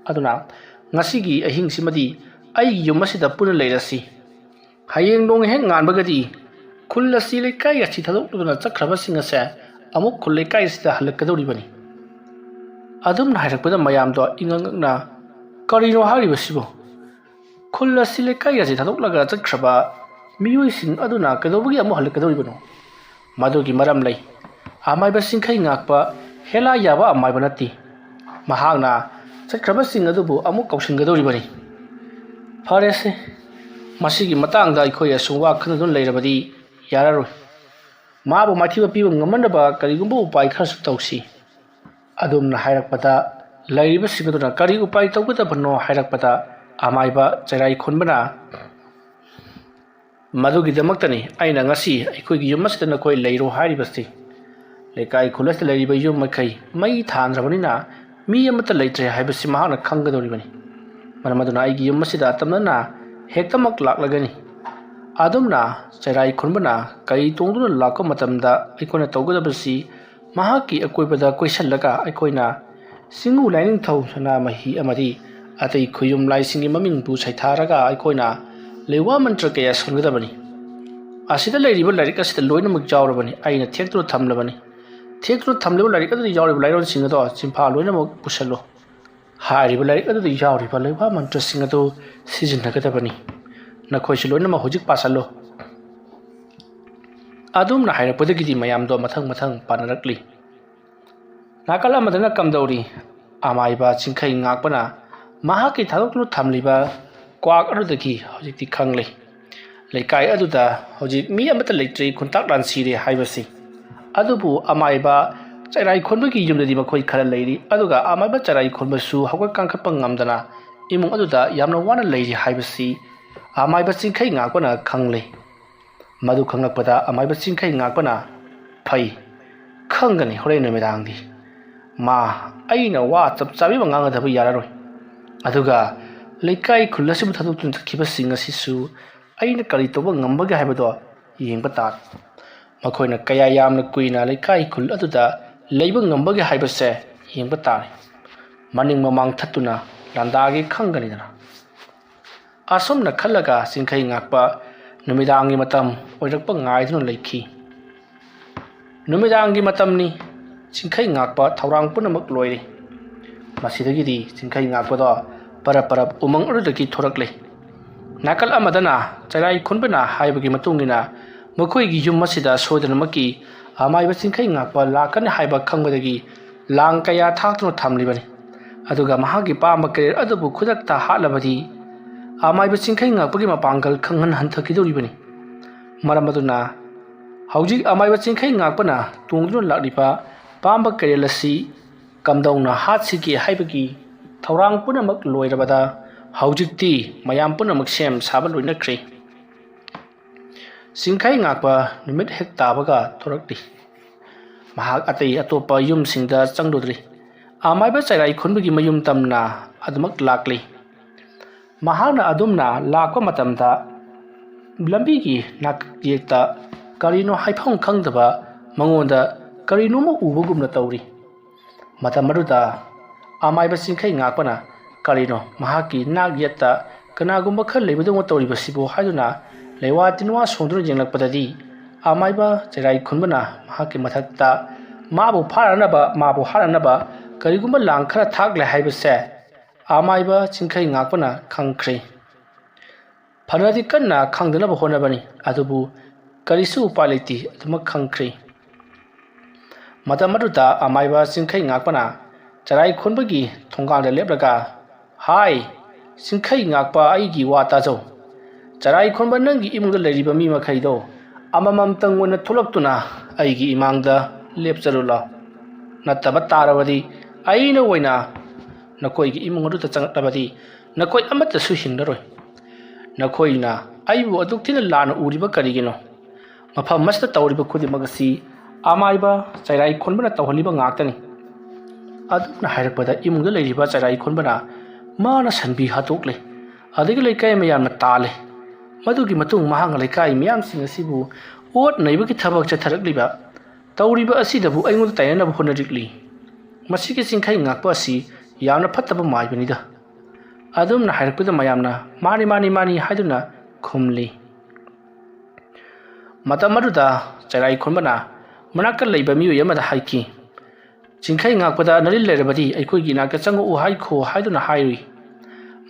ꯑꯗꯨꯅ ꯉꯁꯤꯒꯤ ꯑꯍꯤꯡꯁꯤꯃꯗꯤ ꯑꯩꯒꯤ ꯌꯨꯝ ꯑꯁꯤꯗ ꯄꯨꯟꯅ ꯂꯩꯔꯁꯤ꯫ ꯍꯌꯦꯡ ꯅꯣꯡ ꯍꯦꯛ ꯉꯥꯟꯕꯒꯗꯤ ꯈꯨꯜ ꯑꯁꯤ ꯂꯩꯀꯥꯏ ꯑꯁꯤ ꯊꯥꯗꯣꯛꯂꯗꯨꯅ ꯆꯠꯈ꯭ꯔꯕꯁꯤꯡ ꯑꯁꯦ ꯑꯃꯨꯛ ꯈꯨꯜ ꯂꯩꯀꯥꯏ ꯑꯁꯤꯗ ꯍꯜꯂꯛꯀꯗꯧꯔꯤꯕꯅꯤ꯫ ꯑꯗꯨꯝꯅ ꯍꯥꯏꯔꯛꯄꯗ ꯃꯌꯥꯝꯗꯣ ꯏꯉꯛ ꯉꯛꯅ, "ꯀꯔꯤꯅꯣ ꯍꯥꯏꯔꯤꯕꯁꯤꯕꯨ? ꯈꯨꯜ ꯑꯁꯤ ꯂꯩꯀꯥꯏ ꯑꯁꯤ ꯊꯥꯗꯣꯛꯂꯒ ꯆꯠꯈ꯭ꯔꯕ ꯃꯤꯑꯣꯏꯁꯤꯡ ꯑꯗꯨꯅ ꯀꯩꯗꯧꯕꯒꯤ ꯑꯃꯨꯛ ꯍꯜꯂꯛꯀꯗꯧꯔꯤꯕꯅꯣ?" ꯃꯗꯨꯒꯤ ꯃꯔꯝ ꯂꯩ꯫ ꯑꯃꯥꯏꯕ ꯆꯤꯡꯈꯩ ꯉꯥꯛꯄ ꯍꯦꯂꯥ ꯌꯥꯕ ꯑꯃꯥꯏꯕ ꯅꯠꯇꯦ꯫ ꯃꯍꯥꯛꯅ ꯆꯠꯈ꯭ꯔꯕꯁꯤꯡ ꯑꯗꯨꯕꯨ ꯑꯃꯨꯛ ꯀꯧꯁꯤꯟꯒꯗꯧꯔꯤꯕꯅꯤ꯫ ꯐꯔꯦꯁꯦ, ꯃꯁꯤꯒꯤ ꯃꯇꯥꯡꯗ ꯑꯩꯈꯣꯏ ꯑꯁꯨꯝ ꯋꯥ ꯈꯟꯅꯗꯨꯅ ꯂꯩꯔꯕꯗꯤ ꯌꯥꯔꯔꯣꯏ꯫ ꯃꯥꯕꯨ ꯃꯥꯏꯊꯤꯕ ꯄꯤꯕ ꯉꯝꯅꯅꯕ ꯀꯔꯤꯒꯨꯝꯕ ꯎꯄꯥꯏ ꯈꯔꯁꯨ ꯇꯧꯁꯤ꯫ ꯑꯗꯨꯝꯅ ꯍꯥꯏꯔꯛꯄꯗ, ꯂꯩꯔꯤꯕꯁꯤꯡ ꯑꯗꯨꯅ ꯀꯔꯤ ꯎꯄꯥꯏ ꯇꯧꯒꯗꯕꯅꯣ ꯍꯥꯏꯔꯛꯄꯗ, ꯑꯃꯥꯏꯕ ꯆꯦꯔꯥꯏ ꯈꯨꯟꯕꯅ, "ꯃꯗꯨꯒꯤꯗꯃꯛꯇꯅꯤ ꯑꯩꯅ ꯉꯁꯤ ꯑꯩꯈꯣꯏꯒꯤ ꯌꯨꯝ ꯑꯁꯤꯗ ꯅꯈꯣꯏ ꯂꯩꯔꯣ ꯍꯥꯏꯔꯤꯕꯁꯤ꯫ ꯂꯩꯀꯥꯏ ꯈꯨꯜ ꯑꯁꯤꯗ ꯂꯩꯔꯤꯕ ꯌꯨꯝ ꯃꯈꯩ ꯃꯩ ꯊꯥꯟꯗ꯭ꯔꯕꯅꯤꯅ ꯃꯤ ꯑꯃꯠꯇ ꯂꯩꯇ꯭ꯔꯦ ꯍꯥꯏꯕꯁꯤ ꯃꯍꯥꯛꯅ ꯈꯪꯒꯗꯧꯔꯤꯕꯅꯤ꯫ ꯃꯔꯝ ꯑꯗꯨꯅ ꯑꯩꯒꯤ ꯌꯨꯝ ꯑꯁꯤꯗ ꯑꯇꯝꯅꯅ ꯍꯦꯛꯇꯃꯛ ꯂꯥꯛꯂꯒꯅꯤ꯫ ꯑꯗꯨꯝꯅ ꯆꯦꯔꯥꯏ ꯈꯨꯟꯕꯅ ꯀꯩ ꯇꯣꯡꯗꯨꯅ ꯂꯥꯛꯄ ꯃꯇꯝꯗ ꯑꯩꯈꯣꯏꯅ ꯇꯧꯒꯗꯕꯁꯤ ꯃꯍꯥꯛꯀꯤ ꯑꯀꯣꯏꯕꯗ ꯀꯣꯏꯁꯤꯜꯂꯒ ꯑꯩꯈꯣꯏꯅ ꯆꯤꯡꯉꯨ ꯂꯥꯏꯅꯤꯡꯊꯧ ꯁꯅꯥꯃꯍꯤ ꯑꯃꯗꯤ ꯑꯇꯩ ꯈꯨꯌꯨꯝ ꯂꯥꯏꯁꯤꯡꯒꯤ ꯃꯃꯤꯡꯕꯨ ꯁꯩꯊꯥꯔꯒ ꯑꯩꯈꯣꯏꯅ ꯂꯩꯋꯥ ꯃꯟꯇ꯭ꯔ ꯀꯌꯥ ꯁꯣꯟꯒꯗꯕꯅꯤ꯫ ꯑꯁꯤꯗ ꯂꯩꯔꯤꯕ ꯂꯥꯏꯔꯤꯛ ꯑꯁꯤꯗ ꯂꯣꯏꯅꯃꯛ ꯌꯥꯎꯔꯕꯅꯤ, ꯑꯩꯅ ꯊꯦꯛꯇꯨꯅ ꯊꯝꯂꯕꯅꯤ꯫ ꯊꯦꯛꯇꯨꯅ ꯊꯝꯂꯤꯕ ꯂꯥꯏꯔꯤꯛ ꯑꯗꯨꯗ ꯌꯥꯎꯔꯤꯕ ꯂꯥꯏꯔꯣꯟꯁꯤꯡ ꯑꯗꯣ ꯆꯤꯟꯐꯥ ꯂꯣꯏꯅꯃꯛ ꯄꯨꯁꯜꯂꯨ꯫ ꯍꯥꯏꯔꯤꯕ ꯂꯥꯏꯔꯤꯛ ꯑꯗꯨꯗ ꯌꯥꯎꯔꯤꯕ ꯂꯩꯋꯥ ꯃꯟꯇ꯭ꯔꯁꯤꯡ ꯑꯗꯨ ꯁꯤꯖꯤꯟꯅꯒꯗꯕꯅꯤ꯫ ꯅꯈꯣꯏꯁꯨ ꯂꯣꯏꯅꯃꯛ ꯍꯧꯖꯤꯛ ꯄꯥꯁꯜꯂꯨ꯫" ꯑꯗꯨꯝꯅ ꯍꯥꯏꯔꯛꯄꯗꯒꯤꯗꯤ ꯃꯌꯥꯝꯗꯣ ꯃꯊꯪ ꯃꯊꯪ ꯄꯥꯅꯔꯛꯂꯤ꯫ ꯅꯥꯀꯜ ꯑꯃꯗꯅ ꯀꯝꯗꯧꯔꯤ? ꯑꯃꯥꯏꯕ ꯆꯤꯡꯈꯩ ꯉꯥꯛꯄꯅ ꯃꯍꯥꯛꯀꯤ ꯊꯥꯗꯣꯛꯇꯨꯅ ꯊꯝꯂꯤꯕ ꯀ꯭ꯋꯥꯛ ꯑꯗꯨꯗꯒꯤ ꯍꯧꯖꯤꯛꯇꯤ ꯈꯪꯂꯦ꯫ ꯂꯩꯀꯥꯏ ꯑꯗꯨꯗ ꯍꯧꯖꯤꯛ ꯃꯤ ꯑꯃꯠꯇ ꯂꯩꯇ꯭ꯔꯦ, ꯈꯨꯟꯇꯥꯛ ꯂꯥꯟ ꯁꯤꯔꯦ ꯍꯥꯏꯕꯁꯤ꯫ ꯑꯗꯨꯕꯨ ꯑꯃꯥꯏꯕ ꯆꯩꯔꯥꯏ ꯈꯣꯟꯕꯒꯤ ꯌꯨꯝꯗꯗꯤ ꯃꯈꯣꯏ ꯈꯔ ꯂꯩꯔꯤ, ꯑꯗꯨꯒ ꯑꯃꯥꯏꯕ ꯆꯩꯔꯥꯏ ꯈꯣꯟꯕꯁꯨ ꯍꯧꯒꯠ ꯀꯥꯡꯈꯠꯄ ꯉꯝꯗꯅ ꯏꯃꯨꯡ ꯑꯗꯨꯗ ꯌꯥꯝꯅ ꯋꯥꯅ ꯂꯩꯔꯤ ꯍꯥꯏꯕꯁꯤ ꯑꯃꯥꯏꯕ ꯆꯤꯡꯈꯩ ꯉꯥꯛꯄꯅ ꯈꯪꯂꯦ꯫ ꯃꯗꯨ ꯈꯪꯂꯛꯄꯗ ꯑꯃꯥꯏꯕ ꯆꯤꯡꯈꯩ ꯉꯥꯛꯄꯅ, "ꯐꯩ, ꯈꯪꯒꯅꯤ ꯍꯣꯔꯦꯟ ꯅꯨꯃꯤꯗꯥꯡꯗꯤ꯫ ꯃꯥ, ꯑꯩꯅ ꯋꯥ ꯆꯞ ꯆꯥꯕꯤ ꯑꯃ ꯉꯥꯡꯒꯗꯕ ꯌꯥꯔꯔꯣꯏ꯫ ꯑꯗꯨꯒ ꯂꯩꯀꯥꯏ ꯈꯨꯜ ꯑꯁꯤꯕꯨ ꯊꯥꯗꯣꯛꯇꯨꯅ ꯆꯠꯈꯤꯕꯁꯤꯡ ꯑꯁꯤꯁꯨ ꯑꯩꯅ ꯀꯔꯤ ꯇꯧꯕ ꯉꯝꯕꯒꯦ ꯍꯥꯏꯕꯗꯣ ꯌꯦꯡꯕ ꯇꯥꯔꯦ꯫ ꯃꯈꯣꯏꯅ ꯀꯌꯥ ꯌꯥꯝꯅ ꯀꯨꯏꯅ ꯂꯩꯀꯥꯏ ꯈꯨꯜ ꯑꯗꯨꯗ ꯂꯩꯕ ꯉꯝꯕꯒꯦ ꯍꯥꯏꯕꯁꯦ ꯌꯦꯡꯕ ꯇꯥꯔꯦ꯫ ꯃꯅꯤꯡ ꯃꯃꯥꯡ ꯊꯠꯇꯨꯅ ꯂꯥꯟꯗꯥꯒꯦ ꯈꯪꯒꯅꯤꯗꯅ"꯫ ꯑꯁꯨꯝꯅ ꯈꯜꯂꯒ ꯆꯤꯡꯈꯩ ꯉꯥꯛꯄ ꯅꯨꯃꯤꯗꯥꯡꯒꯤ ꯃꯇꯝ ꯑꯣꯏꯔꯛꯄ ꯉꯥꯏꯗꯨꯅ ꯂꯩꯈꯤ꯫ ꯅꯨꯃꯤꯗꯥꯡꯒꯤ ꯃꯇꯝꯅꯤ꯫ ꯆꯤꯡꯈꯩ ꯉꯥꯛꯄ ꯊꯧꯔꯥꯡ ꯄꯨꯝꯅꯃꯛ ꯂꯣꯏꯔꯦ꯫ ꯃꯁꯤꯗꯒꯤꯗꯤ ꯆꯤꯡꯈꯩ ꯉꯥꯛꯄꯗꯣ ꯄꯔꯞ ꯄꯔꯞ ꯎꯃꯪ ꯑꯗꯨꯗꯒꯤ ꯊꯣꯔꯛꯂꯦ꯫ ꯅꯥꯀꯜ ꯑꯃꯗꯅ ꯆꯩꯔꯥꯏ ꯈꯨꯟꯕꯅ ꯍꯥꯏꯕꯒꯤ ꯃꯇꯨꯡ ꯏꯟꯅ ꯃꯈꯣꯏꯒꯤ ꯌꯨꯝ ꯑꯁꯤꯗ ꯁꯣꯏꯗꯅꯃꯛꯀꯤ ꯑꯃꯥꯏꯕ ꯆꯤꯡꯈꯩ ꯉꯥꯛꯄ ꯂꯥꯛꯀꯅꯤ ꯍꯥꯏꯕ ꯈꯪꯕꯗꯒꯤ ꯂꯥꯡ ꯀꯌꯥ ꯊꯥꯛꯇꯨꯅ ꯊꯝꯂꯤꯕꯅꯤ꯫ ꯑꯗꯨꯒ ꯃꯍꯥꯛꯀꯤ ꯄꯥꯝꯕ ꯀꯩꯔꯦꯜ ꯑꯗꯨꯕꯨ ꯈꯨꯗꯛꯇ ꯍꯥꯠꯂꯕꯗꯤ ꯑꯃꯥꯏꯕ ꯆꯤꯡꯈꯩ ꯉꯥꯛꯄꯒꯤ ꯃꯄꯥꯡꯒꯜ ꯈꯪꯍꯟ ꯍꯟꯊꯈꯤꯗꯧꯔꯤꯕꯅꯤ꯫ ꯃꯔꯝ ꯑꯗꯨꯅ ꯍꯧꯖꯤꯛ ꯑꯃꯥꯏꯕ ꯆꯤꯡꯈꯩ ꯉꯥꯛꯄꯅ ꯇꯣꯡꯗꯨꯅ ꯂꯥꯛꯂꯤꯕ ꯄꯥꯝꯕ ꯀꯩꯔꯦꯜ ꯑꯁꯤ ꯀꯝꯗꯧꯅ ꯍꯥꯠꯁꯤꯒꯦ ꯍꯥꯏꯕꯒꯤ ꯊꯧꯔꯥꯡ ꯄꯨꯝꯅꯃꯛ ꯂꯣꯏꯔꯕꯗ ꯍꯧꯖꯤꯛꯇꯤ ꯃꯌꯥꯝ ꯄꯨꯝꯅꯃꯛ ꯁꯦꯝ ꯁꯥꯕ ꯂꯣꯏꯅꯈ꯭ꯔꯦ꯫ ꯆꯤꯡꯈꯩ ꯉꯥꯛꯄ ꯅꯨꯃꯤꯠ ꯍꯦꯛ ꯇꯥꯕꯒ ꯊꯣꯔꯛꯂꯤ꯫ ꯃꯍꯥꯛ ꯑꯇꯩ ꯑꯇꯣꯞꯄ ꯌꯨꯝꯁꯤꯡꯗ ꯆꯪꯂꯨꯗ꯭ꯔꯤ꯫ ꯑꯃꯥꯏꯕ ꯆꯩꯔꯥꯏ ꯈꯨꯟꯕꯒꯤ ꯃꯌꯨꯝ ꯇꯝꯅ ꯑꯗꯨꯃꯛ ꯂꯥꯛꯂꯤ꯫ ꯃꯍꯥꯛꯅ ꯑꯗꯨꯝꯅ ꯂꯥꯛꯄ ꯃꯇꯝꯗ ꯂꯝꯕꯤꯒꯤ ꯅꯥꯀꯛ ꯌꯦꯠꯇ ꯀꯔꯤꯅꯣ ꯍꯥꯏꯐꯝ ꯈꯪꯗꯕ ꯃꯉꯣꯟꯗ ꯀꯔꯤꯅꯣꯃ ꯎꯕꯒꯨꯝꯅ ꯇꯧꯔꯤ꯫ ꯃꯇꯝ ꯑꯗꯨꯗ ꯑꯃꯥꯏꯕ ꯆꯤꯡꯈꯩ ꯉꯥꯛꯄꯅ ꯀꯔꯤꯅꯣ ꯃꯍꯥꯛꯀꯤ ꯅꯥꯛ ꯌꯦꯠꯇ ꯀꯅꯥꯒꯨꯝꯕ ꯈꯔ ꯂꯩꯕꯗꯧꯅ ꯇꯧꯔꯤꯕꯁꯤꯕꯨ ꯍꯥꯏꯗꯨꯅ ꯂꯩꯋꯥ ꯇꯤꯟꯋꯥ ꯁꯣꯡꯗꯨꯅ ꯌꯦꯡꯂꯛꯄꯗꯗꯤ ꯑꯃꯥꯏꯕ ꯆꯩꯔꯥꯏ ꯈꯨꯟꯕꯅ ꯃꯍꯥꯛꯀꯤ ꯃꯊꯛꯇ ꯃꯥꯕꯨ ꯐꯥꯅꯅꯕ, ꯃꯥꯕꯨ ꯍꯥꯠꯅꯅꯕ ꯀꯔꯤꯒꯨꯝꯕ ꯂꯥꯡ ꯈꯔ ꯊꯥꯛꯂꯦ ꯍꯥꯏꯕꯁꯦ ꯑꯃꯥꯏꯕ ꯆꯤꯡꯈꯩ ꯉꯥꯛꯄꯅ ꯈꯪꯈ꯭ꯔꯦ꯫ ꯐꯅꯗꯤ ꯀꯟꯅ ꯈꯪꯗꯅꯕ ꯍꯣꯠꯅꯕꯅꯤ, ꯑꯗꯨꯕꯨ ꯀꯔꯤꯁꯨ ꯎꯄꯥꯏ ꯂꯩꯇꯦ, ꯑꯗꯨꯃꯛ ꯈꯪꯈ꯭ꯔꯦ꯫ ꯃꯇꯝ ꯑꯗꯨꯗ ꯑꯃꯥꯏꯕ ꯆꯤꯡꯈꯩ ꯉꯥꯛꯄꯅ ꯆꯔꯥꯏ ꯈꯨꯟꯕꯒꯤ ꯊꯣꯡꯒꯥꯜꯗ ꯂꯦꯞꯂꯒ, "ꯍꯥꯏ, ꯆꯤꯡꯈꯩ ꯉꯥꯛꯄ, ꯑꯩꯒꯤ ꯋꯥ ꯇꯥꯖꯧ꯫ ꯆꯔꯥꯏ ꯈꯨꯟꯕ, ꯅꯪꯒꯤ ꯏꯃꯨꯡꯗ ꯂꯩꯔꯤꯕ ꯃꯤ ꯃꯈꯩꯗꯣ ꯑꯃꯃꯝꯇꯪ ꯑꯣꯏꯅ ꯊꯣꯛꯂꯛꯇꯨꯅ ꯑꯩꯒꯤ ꯏꯃꯥꯡꯗ ꯂꯦꯞꯆꯔꯨ ꯂꯥꯎ"꯫ ꯅꯠꯇꯕ ꯇꯥꯔꯕꯗꯤ, ꯑꯩꯅ ꯑꯣꯏꯅ ꯅꯈꯣꯏꯒꯤ ꯏꯃꯨꯡ ꯑꯗꯨꯗ ꯆꯪꯂꯛꯂꯕꯗꯤ, ꯅꯈꯣꯏ ꯑꯃꯠꯇꯁꯨ ꯍꯤꯡꯂꯔꯣꯏ꯫ ꯅꯈꯣꯏꯅ ꯑꯩꯕꯨ ꯑꯗꯨꯛ ꯊꯤꯅ ꯂꯥꯟꯅ ꯎꯔꯤꯕ ꯀꯔꯤꯒꯤꯅꯣ? ꯃꯐꯝ ꯑꯁꯤꯗ ꯇꯧꯔꯤꯕ ꯈꯨꯗꯤꯡꯃꯛ ꯑꯁꯤ ꯑꯃꯥꯏꯕ ꯆꯩꯔꯥꯏ ꯈꯣꯟꯕꯅ ꯇꯧꯍꯜꯂꯤꯕ ꯉꯥꯛꯇꯅꯤ꯫ ꯑꯗꯨꯝꯅ ꯍꯥꯏꯔꯛꯄꯗ ꯏꯃꯨꯡꯗ ꯂꯩꯔꯤꯕ ꯆꯩꯔꯥꯏ ꯈꯣꯟꯕꯅ ꯃꯥꯅ ꯁꯟꯕꯤ ꯍꯥꯠꯇꯣꯛꯂꯦ, ꯑꯗꯒꯤ ꯂꯩꯀꯥꯏ ꯃꯌꯥꯝꯅ ꯇꯥꯜꯂꯦ꯫ ꯃꯗꯨꯒꯤ ꯃꯇꯨꯡ ꯃꯍꯥꯛꯅ ꯂꯩꯀꯥꯏ ꯃꯤꯌꯥꯝꯁꯤꯡ ꯑꯁꯤꯕꯨ ꯑꯣꯠ ꯅꯩꯕꯒꯤ ꯊꯕꯛ ꯆꯠꯊꯔꯛꯂꯤꯕ, ꯇꯧꯔꯤꯕ ꯑꯁꯤꯗꯕꯨ ꯑꯩꯉꯣꯟꯗ ꯇꯥꯏꯅꯅꯕ ꯍꯣꯠꯅꯔꯛꯂꯤ꯫ ꯃꯁꯤꯒꯤ ꯆꯤꯡꯈꯩ ꯉꯥꯛꯄ ꯑꯁꯤ ꯌꯥꯝꯅ ꯐꯠꯇꯕ ꯃꯥꯏꯕꯅꯤꯗ꯫ ꯑꯗꯨꯝꯅ ꯍꯥꯏꯔꯛꯄꯗ ꯃꯌꯥꯝꯅ "ꯃꯥꯅꯤ, ꯃꯥꯅꯤ, ꯃꯥꯅꯤ" ꯍꯥꯏꯗꯨꯅ ꯈꯨꯝꯂꯤ꯫ ꯃꯇꯝ ꯑꯗꯨꯗ ꯆꯩꯔꯥꯏ ꯈꯣꯟꯕꯅ ꯃꯅꯥꯛꯇ ꯂꯩꯕ ꯃꯤꯑꯣꯏ ꯑꯃꯗ ꯍꯥꯏꯈꯤ, "ꯆꯤꯡꯈꯩ ꯉꯥꯛꯄꯗ ꯅꯔꯤꯜ ꯂꯩꯔꯕꯗꯤ ꯑꯩꯈꯣꯏꯒꯤ ꯏꯅꯥꯛꯇ ꯆꯪꯉꯛꯎ ꯍꯥꯏꯈꯣ" ꯍꯥꯏꯗꯨꯅ ꯍꯥꯏꯔꯨꯏ꯫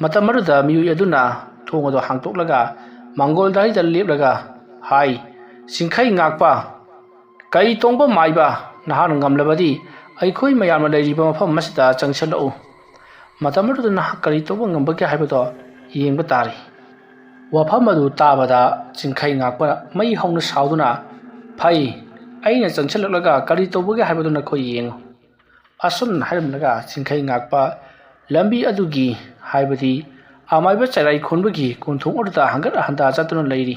ꯃꯇꯝ ꯑꯗꯨꯗ ꯃꯤꯑꯣꯏ ꯑꯗꯨꯅ ꯊꯣꯡ ꯑꯗꯨ ꯍꯥꯡꯇꯣꯛꯂꯒ ꯃꯥꯡꯒꯣꯜ ꯗꯥꯏꯗ ꯂꯦꯞꯂꯒ ꯍꯥꯏ, "ꯆꯤꯡꯈꯩ ꯉꯥꯛꯄ, ꯀꯩ ꯇꯣꯡꯕ ꯃꯥꯏꯕ, ꯅꯍꯥꯛꯅ ꯉꯝꯂꯕꯗꯤ ꯑꯩꯈꯣꯏ ꯃꯌꯥꯝꯅ ꯂꯩꯔꯤꯕ ꯃꯐꯝ ꯑꯁꯤꯗ ꯆꯪꯁꯤꯜꯂꯛꯎ꯫ ꯃꯇꯝ ꯑꯗꯨꯗ ꯅꯍꯥꯛ ꯀꯔꯤ ꯇꯧꯕ ꯉꯝꯕꯒꯦ ꯍꯥꯏꯕꯗꯣ ꯌꯦꯡꯕ ꯇꯥꯔꯦ"꯫ ꯋꯥꯐꯝ ꯑꯗꯨ ꯇꯥꯕꯗ ꯆꯤꯡꯈꯩ ꯉꯥꯛꯄ ꯃꯩ ꯍꯧꯅ ꯁꯥꯎꯗꯨꯅ, "ꯐꯩ, ꯑꯩꯅ ꯆꯪꯁꯤꯜꯂꯛꯂꯒ ꯀꯔꯤ ꯇꯧꯕꯒꯦ ꯍꯥꯏꯕꯗꯨ ꯅꯈꯣꯏ ꯌꯦꯡꯉꯨ"꯫ ꯑꯁꯨꯝꯅ ꯍꯥꯏꯔꯝꯂꯒ ꯆꯤꯡꯈꯩ ꯉꯥꯛꯄ ꯂꯝꯕꯤ ꯑꯗꯨꯒꯤ, ꯍꯥꯏꯕꯗꯤ ꯑꯃꯥꯏꯕ ꯆꯩꯔꯥꯏ ꯈꯣꯟꯕꯒꯤ ꯀꯣꯟꯊꯣꯡ ꯑꯗꯨꯗ ꯍꯪꯒꯠ ꯍꯟꯗꯥ ꯆꯠꯇꯨꯅ ꯂꯩꯔꯤ꯫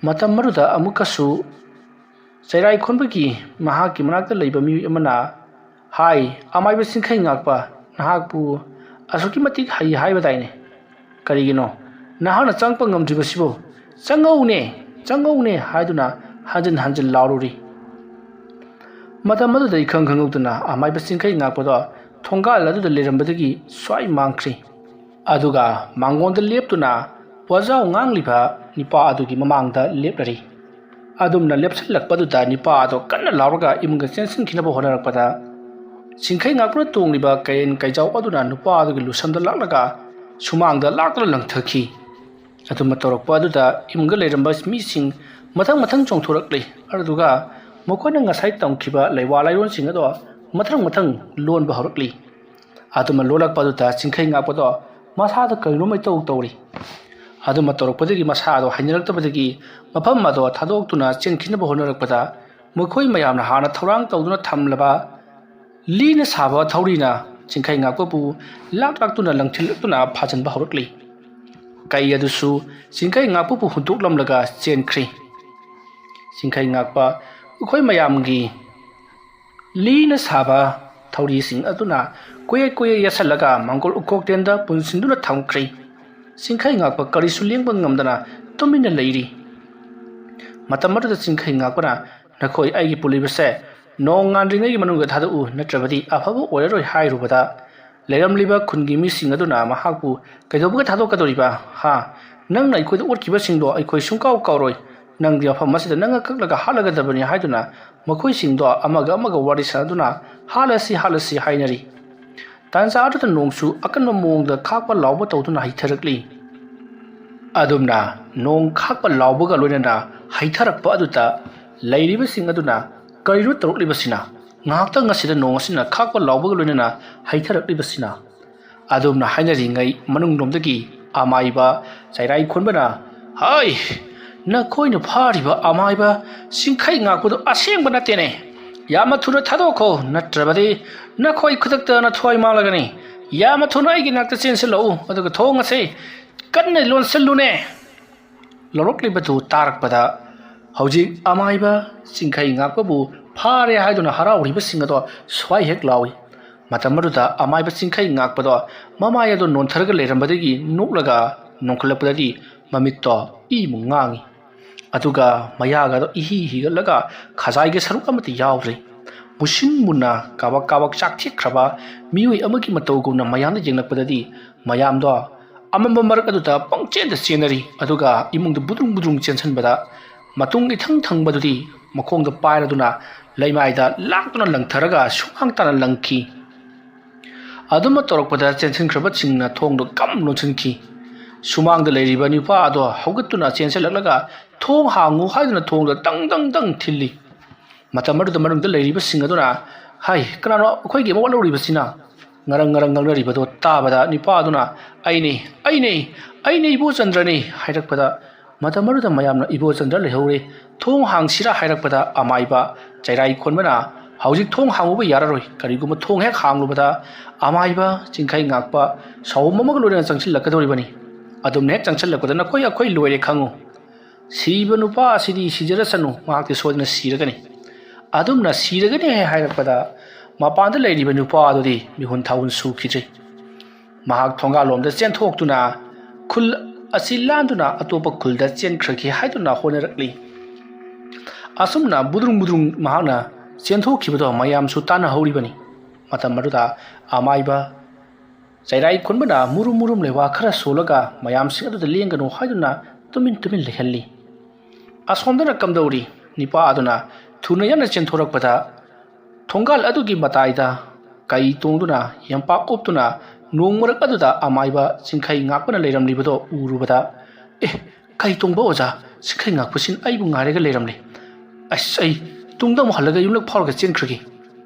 ꯃꯇꯝ ꯑꯗꯨꯗ ꯑꯃꯨꯛꯀꯁꯨ ꯆꯩꯔꯥꯏ ꯈꯣꯟꯕꯒꯤ ꯃꯍꯥꯛꯀꯤ ꯃꯅꯥꯛꯇ ꯂꯩꯕ ꯃꯤꯑꯣꯏ ꯑꯃꯅ ꯍꯥꯏ, "ꯑꯃꯥꯏꯕ ꯆꯤꯡꯈꯩ ꯉꯥꯛꯄ, ꯅꯍꯥꯛꯄꯨ ꯑꯁꯨꯛꯀꯤ ꯃꯇꯤꯛ ꯍꯩ ꯍꯥꯏꯕꯗꯥꯏꯅꯦ? ꯀꯔꯤꯒꯤꯅꯣ ꯅꯍꯥꯛꯅ ꯆꯪꯉꯛꯄ ꯉꯝꯗ꯭ꯔꯤꯕꯁꯤꯕꯨ? ꯆꯪꯉꯛꯎꯅꯦ, ꯆꯪꯉꯛꯎꯅꯦ" ꯍꯥꯏꯗꯨꯅ ꯍꯟꯖꯤꯟ ꯍꯟꯖꯤꯟ ꯂꯥꯎꯔꯨꯔꯤ꯫ ꯃꯇꯝ ꯑꯗꯨꯗ ꯏꯈꯪ ꯈꯪꯍꯧꯗꯅ ꯑꯃꯥꯏꯕ ꯆꯤꯡꯈꯩ ꯉꯥꯛꯄꯗꯣ ꯊꯣꯡꯒꯥꯜ ꯑꯗꯨꯗ ꯂꯩꯔꯝꯕꯗꯒꯤ ꯁ꯭ꯋꯥꯏ ꯃꯥꯡꯈ꯭ꯔꯤ꯫ ꯑꯗꯨꯒ ꯃꯥꯡꯒꯣꯟꯗ ꯂꯦꯞꯇꯨꯅ ꯋꯥꯖꯥꯎ ꯉꯥꯡꯂꯤꯕ ꯅꯨꯄꯥ ꯑꯗꯨꯒꯤ ꯃꯃꯥꯡꯗ ꯂꯦꯞꯂꯔꯤ꯫ ꯑꯗꯨꯝꯅ ꯂꯦꯞꯁꯤꯜꯂꯛꯄꯗꯨꯗ ꯅꯨꯄꯥ ꯑꯗꯣ ꯀꯟꯅ ꯂꯥꯎꯔꯒ ꯏꯃꯨꯡꯗ ꯆꯦꯟꯁꯤꯟꯈꯤꯅꯕ ꯍꯣꯠꯅꯔꯛꯄꯗ, ꯆꯤꯡꯈꯩ ꯉꯥꯛꯄꯅ ꯇꯣꯡꯂꯤꯕ ꯀꯌꯦꯟ ꯀꯩꯖꯥꯎ ꯑꯗꯨꯅ ꯅꯨꯄꯥ ꯑꯗꯨꯒꯤ ꯂꯨꯁꯝꯗ ꯂꯥꯛꯂꯒ ꯁꯨꯃꯥꯡꯗ ꯂꯥꯛꯇꯨꯅ ꯂꯪꯊꯈꯤ꯫ ꯑꯗꯨꯝꯅ ꯇꯧꯔꯛꯄ ꯑꯗꯨꯗ ꯏꯃꯨꯡꯗ ꯂꯩꯔꯝꯕ ꯃꯤꯁꯤꯡ ꯃꯊꯪ ꯃꯊꯪ ꯆꯣꯡꯊꯣꯔꯛꯂꯤ꯫ ꯑꯗꯨꯗꯨꯒ ꯃꯈꯣꯏꯅ ꯉꯁꯥꯏ ꯇꯝꯈꯤꯕ ꯂꯩꯋꯥ ꯂꯥꯏꯔꯣꯟꯁꯤꯡ ꯑꯗꯣ ꯃꯊꯪ ꯃꯊꯪ ꯂꯣꯟꯕ ꯍꯧꯔꯛꯂꯤ꯫ ꯑꯗꯨꯝꯅ ꯂꯣꯜꯂꯛꯄ ꯑꯗꯨꯗ ꯆꯤꯡꯈꯩ ꯉꯥꯛꯄꯗꯣ ꯃꯁꯥꯗ ꯀꯔꯤꯅꯣꯝꯃ ꯏꯇꯧ ꯇꯧꯔꯤ꯫ ꯑꯗꯨꯝꯅ ꯇꯧꯔꯛꯄꯗꯒꯤ ꯃꯁꯥ ꯑꯗꯣ ꯍꯩꯅꯔꯛꯇꯕꯗꯒꯤ ꯃꯐꯝ ꯑꯗꯣ ꯊꯥꯗꯣꯛꯇꯨꯅ ꯆꯦꯟꯈꯤꯅꯕ ꯍꯣꯠꯅꯔꯛꯄꯗ, ꯃꯈꯣꯏ ꯃꯌꯥꯝꯅ ꯍꯥꯟꯅ ꯊꯧꯔꯥꯡ ꯇꯧꯗꯨꯅ ꯊꯝꯂꯕ ꯂꯤꯅ ꯁꯥꯕ ꯊꯧꯔꯤꯅ ꯆꯤꯡꯈꯩ ꯉꯥꯛꯄꯕꯨ ꯂꯥꯛ ꯂꯥꯛꯇꯨꯅ ꯂꯪꯊꯤꯜꯂꯛꯇꯨꯅ ꯐꯥꯖꯤꯟꯕ ꯍꯧꯔꯛꯂꯤ꯫ ꯀꯩ ꯑꯗꯨꯁꯨ ꯆꯤꯡꯈꯩ ꯉꯥꯛꯄꯕꯨ ꯍꯨꯟꯗꯣꯛꯂꯝꯂꯒ ꯆꯦꯟꯈ꯭ꯔꯤ꯫ ꯆꯤꯡꯈꯩ ꯉꯥꯛꯄ ꯑꯩꯈꯣꯏ ꯃꯌꯥꯝꯒꯤ ꯂꯤꯅ ꯁꯥꯕ ꯊꯧꯔꯤꯁꯤꯡ ꯑꯗꯨꯅ ꯀꯣꯌꯦꯠ ꯀꯣꯌꯦꯠ ꯌꯦꯠꯁꯜꯂꯒ ꯃꯪꯒꯣꯜ ꯎꯀꯣꯛꯇꯦꯟꯗ ꯄꯨꯟꯁꯤꯟꯗꯨꯅ ꯊꯝꯈ꯭ꯔꯤ꯫ ꯆꯤꯡꯈꯩ ꯉꯥꯛꯄ ꯀꯔꯤꯁꯨ ꯂꯦꯡꯕ ꯉꯝꯗꯅ ꯇꯨꯃꯤꯟꯅ ꯂꯩꯔꯤ꯫ ꯃꯇꯝ ꯑꯗꯨꯗ ꯆꯤꯡꯈꯩ ꯉꯥꯛꯄꯅ, "ꯅꯈꯣꯏ ꯑꯩꯒꯤ ꯄꯨꯜꯂꯤꯕꯁꯦ ꯅꯣꯡ ꯉꯥꯟꯗ꯭ꯔꯤꯉꯩꯒꯤ ꯃꯅꯨꯡꯗ ꯊꯥꯗꯣꯛꯎ, ꯅꯠꯇ꯭ꯔꯕꯗꯤ ꯑꯐꯕ ꯑꯣꯏꯔꯔꯣꯏ" ꯍꯥꯏꯔꯨꯕꯗ, ꯂꯩꯔꯝꯂꯤꯕ ꯈꯨꯟꯒꯤ ꯃꯤꯁꯤꯡ ꯑꯗꯨꯅ ꯃꯍꯥꯛꯄꯨ, "ꯀꯩꯗꯧꯕꯒꯤ ꯊꯥꯗꯣꯛꯀꯗꯧꯔꯤꯕ? ꯍꯥ? ꯅꯪꯅ ꯑꯩꯈꯣꯏꯗ ꯎꯠꯈꯤꯕꯁꯤꯡꯗꯣ ꯑꯩꯈꯣꯏ ꯁꯨꯡꯀꯥꯎ ꯀꯥꯎꯔꯣꯏ꯫ ꯅꯪꯗꯤ ꯃꯐꯝ ꯑꯁꯤꯗ ꯅꯪꯅ ꯀꯛꯂꯒ ꯍꯥꯠꯂꯒꯗꯕꯅꯤ" ꯍꯥꯏꯗꯨꯅ ꯃꯈꯣꯏꯁꯤꯡꯗꯣ ꯑꯃꯒ ꯑꯃꯒ ꯋꯥꯔꯤ ꯁꯥꯟꯅꯗꯨꯅ, "ꯍꯥꯠꯂꯁꯤ, ꯍꯥꯠꯂꯁꯤ" ꯍꯥꯏꯅꯔꯤ꯫ ꯇꯥꯟꯖꯥ ꯑꯗꯨꯗ ꯅꯣꯡꯁꯨ ꯑꯀꯟꯕ ꯃꯑꯣꯡꯗ ꯈꯥꯛꯄ ꯂꯥꯎꯕ ꯇꯧꯗꯨꯅ ꯍꯩꯊꯔꯛꯂꯤ꯫ ꯑꯗꯨꯝꯅ ꯅꯣꯡ ꯈꯥꯛꯄ ꯂꯥꯎꯕꯒ ꯂꯣꯏꯅꯅ ꯍꯩꯊꯔꯛꯄ ꯑꯗꯨꯗ ꯂꯩꯔꯤꯕꯁꯤꯡ ꯑꯗꯨꯅ, "ꯀꯔꯤꯅꯣ ꯇꯧꯔꯛꯂꯤꯕꯁꯤꯅ? ꯉꯥꯏꯍꯥꯛꯇꯪ ꯑꯁꯤꯗ ꯅꯣꯡ ꯑꯁꯤꯅ ꯈꯥꯛꯄ ꯂꯥꯎꯕꯒ ꯂꯣꯏꯅꯅ ꯍꯩꯊꯔꯛꯂꯤꯕꯁꯤꯅ?" ꯑꯗꯨꯝꯅ ꯍꯥꯏꯅꯔꯤꯉꯩ ꯃꯅꯨꯡꯂꯣꯝꯗꯒꯤ ꯑꯃꯥꯏꯕ ꯆꯩꯔꯥꯏ ꯈꯣꯟꯕꯅ, "ꯍꯩ! ꯅꯈꯣꯏꯅ ꯐꯥꯔꯤꯕ ꯑꯃꯥꯏꯕ ꯆꯤꯡꯈꯩ ꯉꯥꯛꯄꯗꯨ ꯑꯁꯦꯡꯕ ꯅꯠꯇꯦꯅꯦ꯫ ꯌꯥꯝꯅ ꯊꯨꯅ ꯊꯥꯗꯣꯛꯈꯣ, ꯅꯠꯇ꯭ꯔꯕꯗꯤ ꯅꯈꯣꯏ ꯈꯨꯗꯛꯇ ꯅꯊ꯭ꯋꯥꯏ ꯃꯥꯡꯂꯒꯅꯤ꯫ ꯌꯥꯝꯅ ꯊꯨꯅ ꯑꯩꯒꯤ ꯅꯥꯛꯇ ꯆꯦꯟꯁꯤꯜꯂꯛꯎ, ꯑꯗꯨꯒ ꯊꯣꯡ ꯑꯁꯤ ꯀꯟꯅ ꯂꯣꯟꯁꯤꯜꯂꯨꯅꯦ"꯫ ꯂꯧꯔꯛꯂꯤꯕꯗꯨ ꯇꯥꯔꯛꯄꯗ ꯍꯧꯖꯤꯛ ꯑꯃꯥꯏꯕ ꯆꯤꯡꯈꯩ ꯉꯥꯛꯄꯕꯨ ꯐꯥꯔꯦ ꯍꯥꯏꯗꯨꯅ ꯍꯔꯥꯎꯔꯤꯕꯁꯤꯡ ꯑꯗꯣ ꯁ꯭ꯋꯥꯏ ꯍꯦꯛ ꯂꯥꯎꯏ꯫ ꯃꯇꯝ ꯑꯗꯨꯗ ꯑꯃꯥꯏꯕ ꯆꯤꯡꯈꯩ ꯉꯥꯛꯄꯗꯣ ꯃꯃꯥꯏ ꯑꯗꯣ ꯅꯣꯟꯊꯔꯒ ꯂꯩꯔꯝꯕꯗꯒꯤ ꯅꯣꯛꯂꯒ ꯅꯣꯡꯈꯠꯂꯛꯄꯗꯗꯤ ꯃꯃꯤꯠꯇꯣ ꯏꯃꯨꯛ ꯉꯥꯡꯏ꯫ ꯑꯗꯨꯒ ꯃꯌꯥꯒꯗꯣ ꯏꯍꯤ ꯍꯤꯒꯠꯂꯒ ꯈꯖꯥꯏꯒꯤ ꯁꯔꯨꯛ ꯑꯃꯠꯇ ꯌꯥꯎꯗ꯭ꯔꯦ꯫ ꯃꯨꯁꯤꯟ ꯃꯨꯟꯅ ꯀꯥꯕꯛ ꯀꯥꯕꯛ ꯆꯥꯛꯊꯦꯛꯈ꯭ꯔꯕ ꯃꯤꯑꯣꯏ ꯑꯃꯒꯤ ꯃꯇꯧꯒꯨꯝꯅ ꯃꯌꯥꯝꯗ ꯌꯦꯡꯂꯛꯄꯗꯗꯤ ꯃꯌꯥꯝꯗꯣ ꯑꯃꯝꯕ ꯃꯔꯛ ꯑꯗꯨꯗ ꯄꯪꯆꯦꯟꯗ ꯆꯦꯟꯅꯔꯤ꯫ ꯑꯗꯨꯒ ꯏꯃꯨꯡꯗ ꯕꯨꯗ꯭ꯔꯨꯡ ꯕꯨꯗ꯭ꯔꯨꯡ ꯆꯦꯟꯁꯤꯟꯕꯗ ꯃꯇꯨꯡ ꯏꯊꯪ ꯊꯪꯕꯗꯨꯗꯤ ꯃꯈꯣꯡꯗ ꯄꯥꯏꯔꯗꯨꯅ ꯂꯩꯃꯥꯏꯗ ꯂꯥꯛꯇꯨꯅ ꯂꯪꯊꯔꯒ ꯁꯨꯃꯥꯡ ꯇꯥꯅ ꯂꯪꯈꯤ꯫ ꯑꯗꯨꯃ ꯇꯧꯔꯛꯄꯗ ꯆꯦꯟꯁꯤꯟꯈ꯭ꯔꯕꯁꯤꯡꯅ ꯊꯣꯡꯗꯣ ꯀꯝ ꯂꯣꯟꯁꯤꯟꯈꯤ꯫ ꯁꯨꯃꯥꯡꯗ ꯂꯩꯔꯤꯕ ꯅꯨꯄꯥ ꯑꯗꯣ ꯍꯧꯒꯠꯇꯨꯅ ꯆꯦꯟꯁꯤꯜꯂꯛꯂꯒ "ꯊꯣꯡ ꯍꯥꯡꯉꯨ" ꯍꯥꯏꯗꯨꯅ ꯊꯣꯡꯗꯣ ꯇꯪ ꯇꯪ ꯇꯪ ꯊꯤꯜꯂꯤ꯫ ꯃꯇꯝ ꯑꯗꯨꯗ ꯃꯅꯨꯡꯗ ꯂꯩꯔꯤꯕꯁꯤꯡ ꯑꯗꯨꯅ, "ꯍꯥꯏ, ꯀꯅꯥꯅꯣ ꯑꯩꯈꯣꯏꯒꯤ ꯑꯃ ꯋꯥꯠꯍꯧꯔꯤꯕꯁꯤꯅ?" ꯉꯔꯪ ꯉꯔꯪ ꯉꯥꯡꯅꯔꯤꯕꯗꯨ ꯇꯥꯕꯗ ꯅꯨꯄꯥ ꯑꯗꯨꯅ, "ꯑꯩꯅꯤ, ꯑꯩꯅꯤ, ꯑꯩꯅꯤ, ꯏꯕꯣꯆꯟꯗ꯭ꯔꯅꯤ" ꯍꯥꯏꯔꯛꯄꯗ, ꯃꯇꯝ ꯑꯗꯨꯗ ꯃꯌꯥꯝꯅ "ꯏꯕꯣꯆꯟꯗ꯭ꯔ ꯂꯩꯍꯧꯔꯦ, ꯊꯣꯡ ꯍꯥꯡꯁꯤꯔꯥ" ꯍꯥꯏꯔꯛꯄꯗ ꯑꯃꯥꯏꯕ ꯆꯩꯔꯥꯏ ꯈꯣꯟꯕꯅ, ꯍꯧꯖꯤꯛ ꯊꯣꯡ ꯍꯥꯡꯉꯨꯕ ꯌꯥꯔꯔꯣꯏ꯫ ꯀꯔꯤꯒꯨꯝꯕ ꯊꯣꯡ ꯍꯦꯛ ꯍꯥꯡꯂꯨꯕꯗ ꯑꯃꯥꯏꯕ ꯆꯤꯡꯈꯩ ꯉꯥꯛꯄ ꯁꯥꯎꯝ ꯑꯃꯒ ꯂꯣꯏꯅꯅ ꯆꯪꯁꯤꯜꯂꯛꯀꯗꯧꯔꯤꯕꯅꯤ꯫ ꯑꯗꯨꯝꯅ ꯍꯦꯛ ꯆꯪꯁꯤꯜꯂꯛꯄꯗ ꯅꯈꯣꯏ ꯑꯩꯈꯣꯏ ꯂꯣꯏꯔꯦ ꯈꯪꯉꯨ꯫ ꯁꯤꯕ ꯅꯨꯄꯥ ꯑꯁꯤꯗꯤ ꯁꯤꯖꯔꯁꯅꯨ, ꯃꯍꯥꯛꯇꯤ ꯁꯣꯏꯗꯅ ꯁꯤꯔꯒꯅꯤ꯫ ꯑꯗꯨꯝꯅ ꯁꯤꯔꯒꯅꯤ ꯍꯥꯏꯔꯛꯄꯗ ꯃꯄꯥꯟꯗ ꯂꯩꯔꯤꯕ ꯅꯨꯄꯥ ꯑꯗꯨꯗꯤ ꯃꯤꯍꯨꯟ ꯊꯥꯍꯨꯟ ꯁꯨꯈꯤꯗ꯭ꯔꯦ꯫ ꯃꯍꯥꯛ ꯊꯣꯡꯒꯥꯜꯂꯣꯝꯗ ꯆꯦꯟꯊꯣꯛꯇꯨꯅ ꯈꯨꯜ ꯑꯁꯤ ꯂꯥꯟꯗꯨꯅ ꯑꯇꯣꯞꯄ ꯈꯨꯜꯗ ꯆꯦꯟꯈ꯭ꯔꯒꯦ ꯍꯥꯏꯗꯨꯅ ꯍꯣꯠꯅꯔꯛꯂꯤ꯫ ꯑꯁꯨꯝꯅ ꯕꯨꯗ꯭ꯔꯨꯡ ꯕꯨꯗ꯭ꯔꯨꯡ ꯃꯍꯥꯛꯅ ꯆꯦꯟꯊꯣꯛꯈꯤꯕꯗꯣ ꯃꯌꯥꯝꯁꯨ ꯇꯥꯟꯅꯍꯧꯔꯤꯕꯅꯤ꯫ ꯃꯇꯝ ꯑꯗꯨꯗ ꯑꯃꯥꯏꯕ ꯆꯩꯔꯥꯏ ꯈꯨꯟꯕꯅ ꯃꯨꯔꯨꯝ ꯃꯨꯔꯨꯝ ꯂꯩꯋꯥ ꯈꯔ ꯁꯣꯜꯂꯒ ꯃꯌꯥꯝꯁꯤꯡ ꯑꯗꯨꯗ ꯂꯦꯡꯒꯅꯨ ꯍꯥꯏꯗꯨꯅ ꯇꯨꯃꯤꯟ ꯇꯨꯃꯤꯟ ꯂꯩꯍꯜꯂꯤ꯫ ꯑꯁꯣꯝꯗꯅ ꯀꯝꯗꯧꯔꯤ? ꯅꯤꯄꯥ ꯑꯗꯨꯅ ꯊꯨꯅ ꯌꯥꯡꯅ ꯆꯦꯟꯊꯣꯔꯛꯄꯗ ꯊꯣꯡꯒꯥꯜ ꯑꯗꯨꯒꯤ ꯃꯇꯥꯏꯗ ꯀꯩ ꯇꯣꯡꯗꯨꯅ ꯌꯦꯝꯄꯥꯛ ꯎꯞꯇꯨꯅ ꯅꯣꯡ ꯃꯔꯛ ꯑꯗꯨꯗ ꯑꯃꯥꯏꯕ ꯆꯤꯡꯈꯩ ꯉꯥꯛꯄꯅ ꯂꯩꯔꯝꯂꯤꯕꯗꯣ ꯎꯔꯨꯕꯗ, "ꯑꯦ, ꯀꯩ ꯇꯣꯡꯕ ꯑꯣꯖꯥ, ꯆꯤꯡꯈꯩ ꯉꯥꯛꯄꯁꯤꯅ ꯑꯩꯕꯨ ꯉꯥꯏꯔꯒ ꯂꯩꯔꯝꯂꯦ꯫ ꯑꯁ, ꯑꯩ ꯇꯨꯡꯗ ꯑꯃꯨꯛ ꯍꯜꯂꯒ ꯌꯨꯝꯂꯛ ꯐꯥꯎꯔꯒ ꯆꯦꯟꯈ꯭ꯔꯒꯦ"꯫